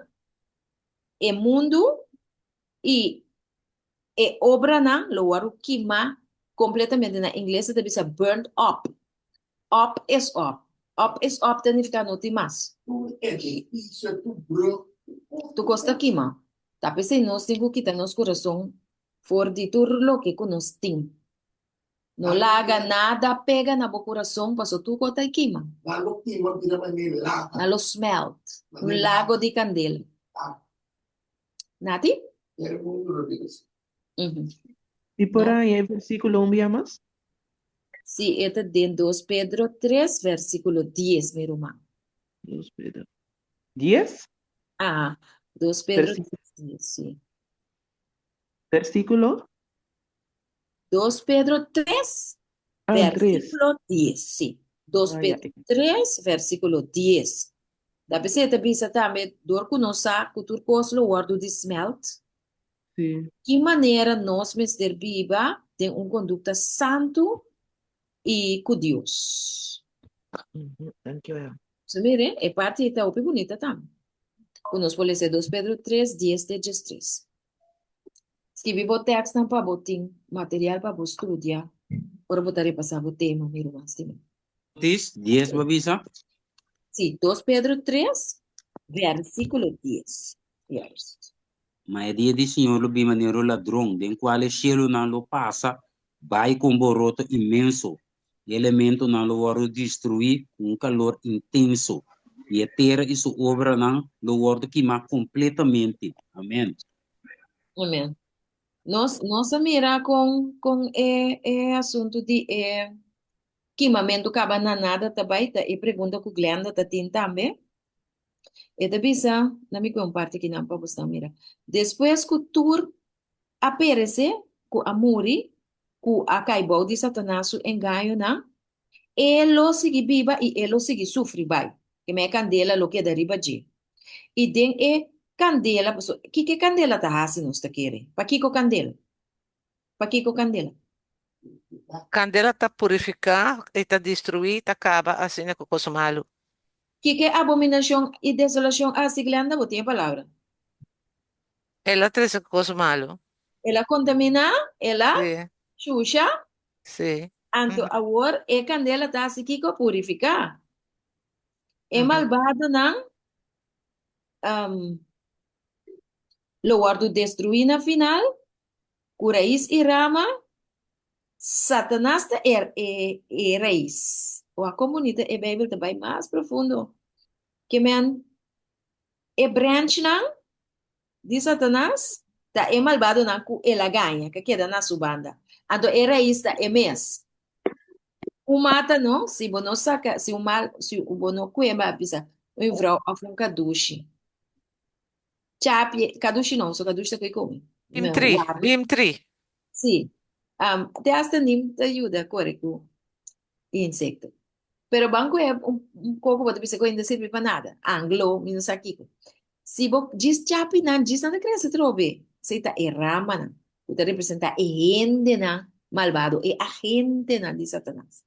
E mundu i e obranan lo wòrdu kimá kompletamente. Na ingles e ta bisa burned up. Up is up. Up is up ta nifiká no tin mas. Tur edifisio, tur brug, tur kos. Tur kos ta kimá. Ta p'esei nos tin ku kita nos kurason for di tur loke ku nos tin. No laga nada pega na bo kurason paso tur kos ta kima. Nan lo kima bira manera lava. Nan lo smelt. Un lago di kandela. Nati? Henter mundu lo bira así. I por ahí e versículo un bia mas? Sí, e ta den 2 Pedro 3, versíkulo 10, mi ruman. 2 Pedro 10? Aha, 2 Pedro Versi 3, 10, sí. Versíkulo? 2 Pedro 3, Ah, 3. versíkulo 10, sí. 2 Ah, ya. Pedro 3, versíkulo 10. Ta p'esei e ta bisa tambe, dor ku nos sa ku tur kos lo wòrdu di smèlt, Sí. ki manera nos mester biba den un kondukta santu i ku Dios. Mhm, Dankjewel. So mire, e parti ei ta hopi bunita tambe. Ku nos por lesa 2 Pedro 3, 10 te 13. Skibi bo tekstnan pa bo tin material pa bo studia ora bo ta repasá bo tema, mi ruman stimá. Tis, 10 bo bisa? Sí, 2 Pedro 3, versíkulo 10. Juist. Ma e dia di Señor lo bin manera un ladron, den kual e shelunan lo pasa bai ku un boroto inmenso, i e elementonan lo wòrdu destruí ku un kalor intenso, i e tera i su obranan lo wòrdu kimá kompletamente. Amèn. Amèn. Nos, nos a mira kon, kon e, e asuntu di e kimamentu kaba na nada ta bai, ta e pregunta ku Glenda ta tin tambe. E ta bisa, na mi kue un parti kinan pa bo sta mira. Despues ku tur a peresé, ku a muri, ku a kai bou di Satanas su engañonan, e lo sigui biba i e lo sigui sufri bai. Keme e kandela lo keda riba dje. I den e kandela, pasobra kiko e kandela ta hasi nos ta kere? Pakiko kandela? Pakiko kandela? Kandela ta purifiká i ta destruí, ta kaba asina ku kos malu. Kiko e abominashon i desolashon a hasi, Glenda? Bo tin e palabra. El a trese ku kos malu. El a kontaminá, el a Sí. shusha. Sí. Anto awor e kandela ta hasi kiko? Purifiká. E malbadonan lo wòrdu destruí na final. Ku rais i rama, Satanas ta er e e rais. Wak kon bunita e Beibel ta bai mas profundo. Ke men e branchnan di Satanas ta e malbadonan ku el a gaña, ku a keda na su banda. Anto e rais ta e mes. Un mata no, si bo no saka, si un mal, si bo no kueba, bisa un vrou òf un kadushi. Chapi, kadushi no, so kadushi ta koe komi. Nim Me tri, warda. nim tri. Sí. Um, te hasta nim ta yuda kore ku insekto. Pero ban ku e un, un koko bo ta bisa ku ainda sirbi pa nada. Anglo, mi no sa kiko. Si bo djis chapi nan, djis nan ta krese atrobe. Esei ta e ramanan ku ta representá e hendenan malbado, e agentenan di Satanas.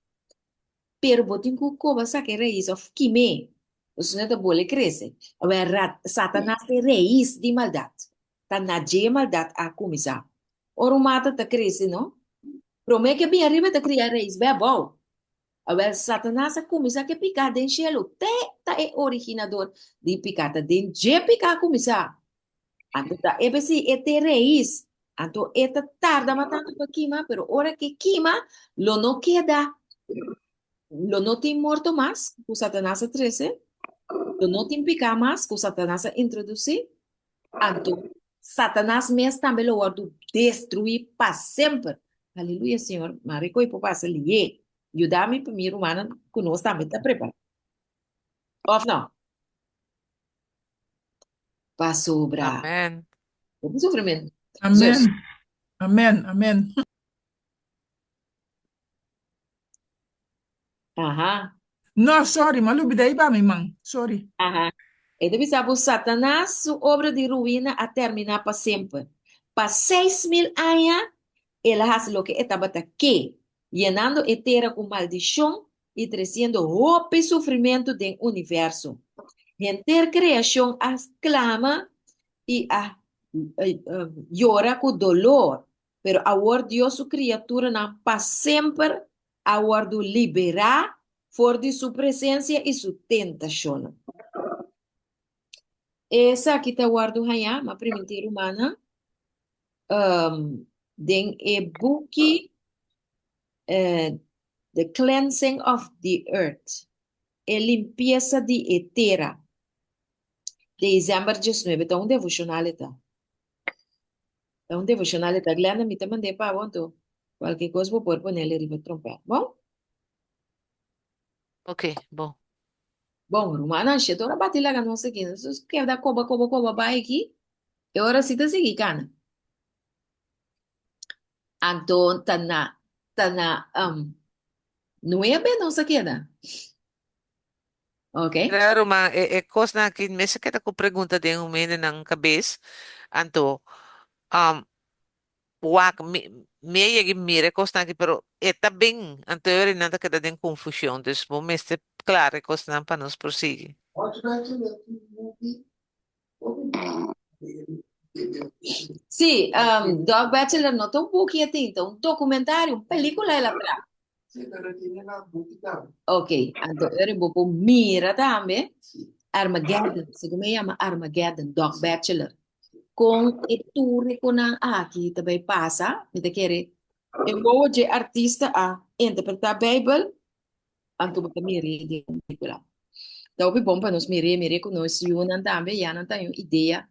Pero bo tin ku koba saka e rais òf kim'é, pasobra ta bole krese. Awor, rat, Satanas ta e rais di maldat. Ta na dje maldat a kuminsá. Ora un mata ta krese, no? Promé ke bin ariba e ta kria rais bai abou. Awor, Satanas a kuminsá ku e piká den shelu. Te ta e originador di piká. Ta den dje piká a kuminsá. Anto ta e besi e te reis. Anto e ta tarda mas tantu pa kima, pero ora ke kima, lo no keda, lo no tin morto mas ku Satanas a trese, lo no tin piká mas ku Satanas a introdusí. Anto Satanas mes tambe lo wòrdu destruí pa semper. Aleluya, Señor. Mari ku e por pasa lié. Yuda mi pa mi rumannan ku nos tambe ta prepará. Òf no? Pasobra. Amen. Hopi sufrimentu. Amen. Zus. Amen. Amen. Aha. No, sorry, m'a lubida ei ba mi man. Sorry. Aha. E ta bisa bo Satanas su obra di ruina a terminá pa semper. Pa 6000 aña el a hasi loke e tabata ke, yenando e tera ku maldishon i tresiendo hopi sufrimentu den universo. Henter kreashon a sklama i a yora ku dolor, pero awor Dios su kriaturanan pa semper a wòrdu liberá for di su presensia i su tentashonnan. Esaki ta wòrdu hañá, m'a primintí rumannan, den e buki The Cleansing of the Earth, E Limpiesa di e Tera, December 19, ta un devocional e ta. Ta un devocional e ta. Glenda, mi ta mand'é pa bo, anto cualkier cos bo por ponele riba trompet. Bon? Ok, bon. Bon, rumannan, shete ora bati laga nos aki. Nos keda koba, koba, koba bai aki. E ora si ta sigui kana. Anto ta na, ta na um, nuebe nos a keda. Ok. Claro, ma e, e kosnan aki mester keda ku pregunta den un hendenan kabes. Anto, um, wak, mi, mi a yega i mira e kosnan aki, pero e ta bin, anto e ora nan ta keda den konfushon. Dus bo mester klara e kosnan pa nos prosigi. Sí, um, Dog Bachelor no ta un buki e tin, ta un documentario, un película el a traha. Sí, pero tiene la buki tambe. Ok, anto eri bo por mira tambe Armageddon, segun mi llama Armageddon, Dog Bachelor. Con e turikonan aki ta bay pasa, mi ta kere e wowo dje artista a interpreta Bijbel, anto bo ta mir'é den un película. Ta hopi bon pa nos mir'é, mir'é ku nos yunan tambe, ya nan ta un idea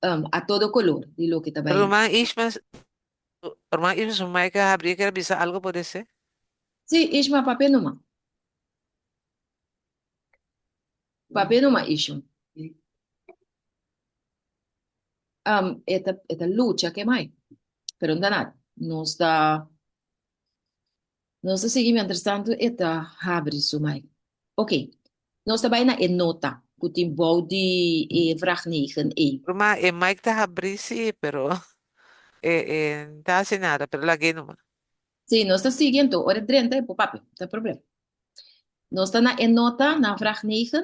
um, a todo color di loke ta bay. Ruman Ishma, ruman Ishma su mic a habri, e kier a bisa algo por ese? Sí, Ishma, papia numa. Papia numa, Ishma. Um, e ta, e ta lucha ke mai. Pero no ta nada. Nos ta Nos ta sigui mientrastantu e ta habri su mic. Ok, nos ta bai na e nota ku tin bou di e vraag negen ei. Ruma, e mic ta habri si, pero e e no ta hasi nada, pero lag'é numa. Sí, nos ta sigui anto, ora e drenta e por papia, no ta problem. Nos ta na e nota na vraag negen,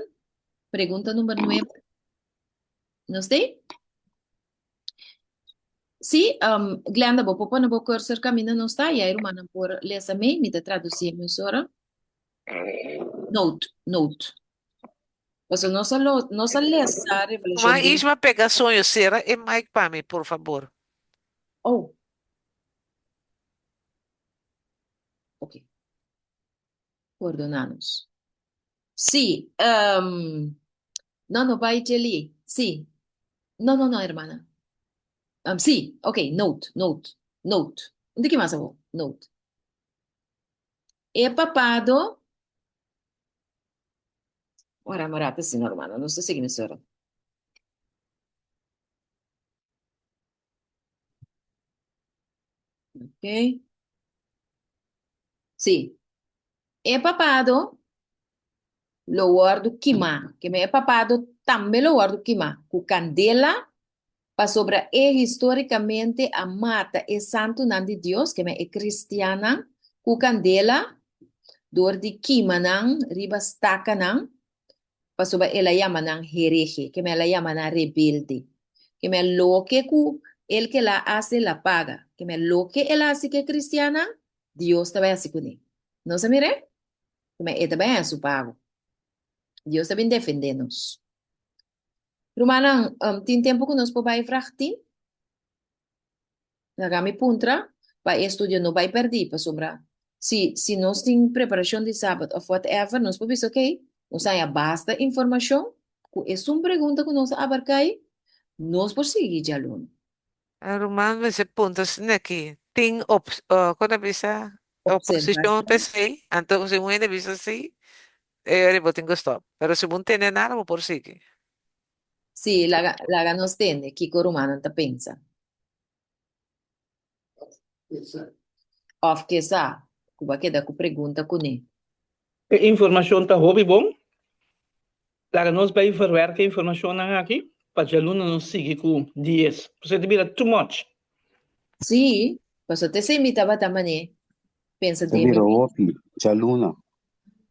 pregunta number nuebe. Nos ta ei? Sí, um, Glenda, bo por pone bo cursor caminda nos ta, y ahí rumannan por lesa mee, mi ta traducí e mesora. Note, note. Paso nos a lo, nos a lesa Revelacion Ma di... Ishma pega soño, cera e mic pa mi, por fabor. Oh. Ok. Pordona nos. Sí, um, no, no bai Jelly. Sí. No, no, no, hermana. Um, sí, ok, note, note, note. Un tiki mas awor, note. E papado. Ora, morata, sí, no, hermana, nos ta sigui mesora. Ok. Sí. E papado lo wòrdu kimá. Ke men e papado tambe lo wòrdu kimá ku kandela, pasobra e histórikamente a mata e santunan di Dios, ke men e kristiannan, ku kandela dor di kima nan riba stakanan, pasobra el a yama nan herehe, ke men el a yama nan rebelde. Ke men loke ku el ke la hasi el a paga. Ke men loke el a hasi ku e kristiannan, Dios ta bai hasi kuné. Nos a mir'é? Ke men e ta bai haña su pago. Dios ta bin defendé nos. Rumannan, tin tempu ku nos por bai vrag tin? Laga mi puntra pa e estudio no bai pèrdí, pasobra si si nos tin preparashon di sabat òf whatever, nos por bisa okey, nos haña basta informashon ku esun pregunta ku nos a abarká ei, nos por sigui djaluna. Ruman mester puntra asina aki, tin op, kon ta bisa? Oposishon pa esei? Anto si un hende bisa si, e ora bo tin ku stòp. Pero si bo no tende nada bo por sigui. Sí, laga laga nos tende kiko rumannan ta pensa. Òf kesa ku bo a keda ku pregunta kuné. E informashon ta hopi bon. Laga nos bai verwerka e informashonnan aki pa djaluna nos sigui ku dies. Pasobra ta bira too much. Sí, pasobra t'esei mi tabata man'é pensa Ta den mi bira mente. hopi djaluna.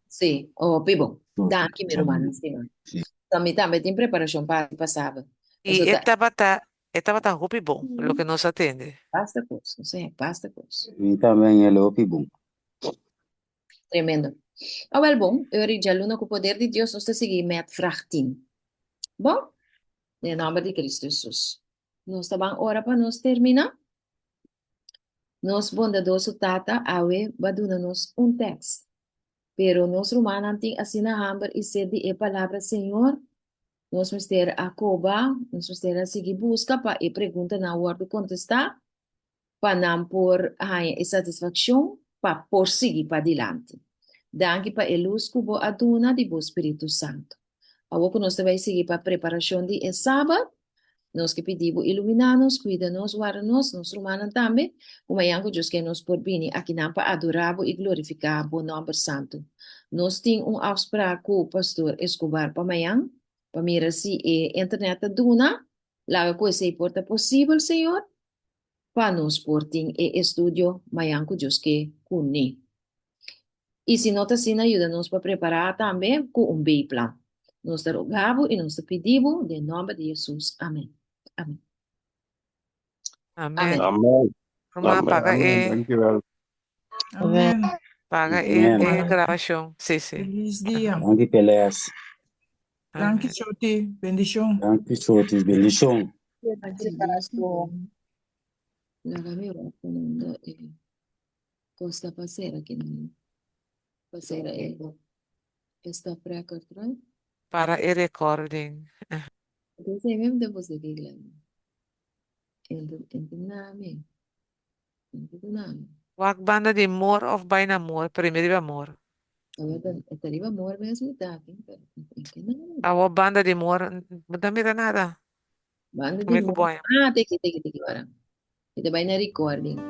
Sí, hopi bon. Danki mi rumannan Djaluna. stima. Sí. Mi tambe tin preparashon pa hasi pa sabat. I Pasobra e ta. tabata E tabata hopi bon, loke nos a tende. Basta kos, no sé, basta kos. Mi tambe a ña hopi bon. Tremendo. Awel bon, eur i djaluna ku poder di Dios nos ta sigui met vrag tin. Bon? Den nomber di Cristo Jesus. Nos ta ban ora pa nos termina. Nos bondadoso Tata awe ba duna nos un tekst. Pero nos rumannan tin asina hamber i sed di e palabra Señor Nos mester a koba, nos mester a sigui buska pa e preguntanan wòrdu kontestá, pa nan por haña e satisfakshon pa por sigui padilanti. Danki pa e lus ku bo a duna di bo Spiritu Santu. Awor ku nos ta bai sigui pa preparashon di e Sabat, nos ke pidi bo iluminá nos, kuida nos, warda nos, nos rumannan tambe, ku mañan ku Dios ke nos por bini akinan pa adorá bo i glorifiká bo nòmber santu. Nos tin un afsprak ku Pastor Escobar pa mañan, pa mira si e internet ta duna. Laga ku esei por ta posibel, Señor, pa nos por tin e estudio mañan ku Dios ke kuné. I si no ta asina, yuda nos pa prepará tambe ku un B-plan. Nos ta roga bo i nos ta pidi bo den nòmber di Hesus. Amen. Amen. Amen. Amen. Amen. Ruma, Amen. paga Amen. e, Dankjewel. Amen. paga e, Amen. e grabashon. Sí, sí. Feliz dia. Danki Peles. Danki, Amen. Choti. Bendishon. Danki Choti. Bendishon. Danki, pastor. Laga mi wak unda e kos ta pasera kinan. Pasera e e stop record, right? Para e recording. Entonces, mesmo depois de que Ente nami. Ente nami. Wak banda di more of bai na more, primi riba more. E ta riba more mes mi ta aki, pero ente nami. Awo banda di more, no ta mira nada. Banda di Prome ku more. boy. Ah, teki, teki, teki, ora. Mi ta bai na recording.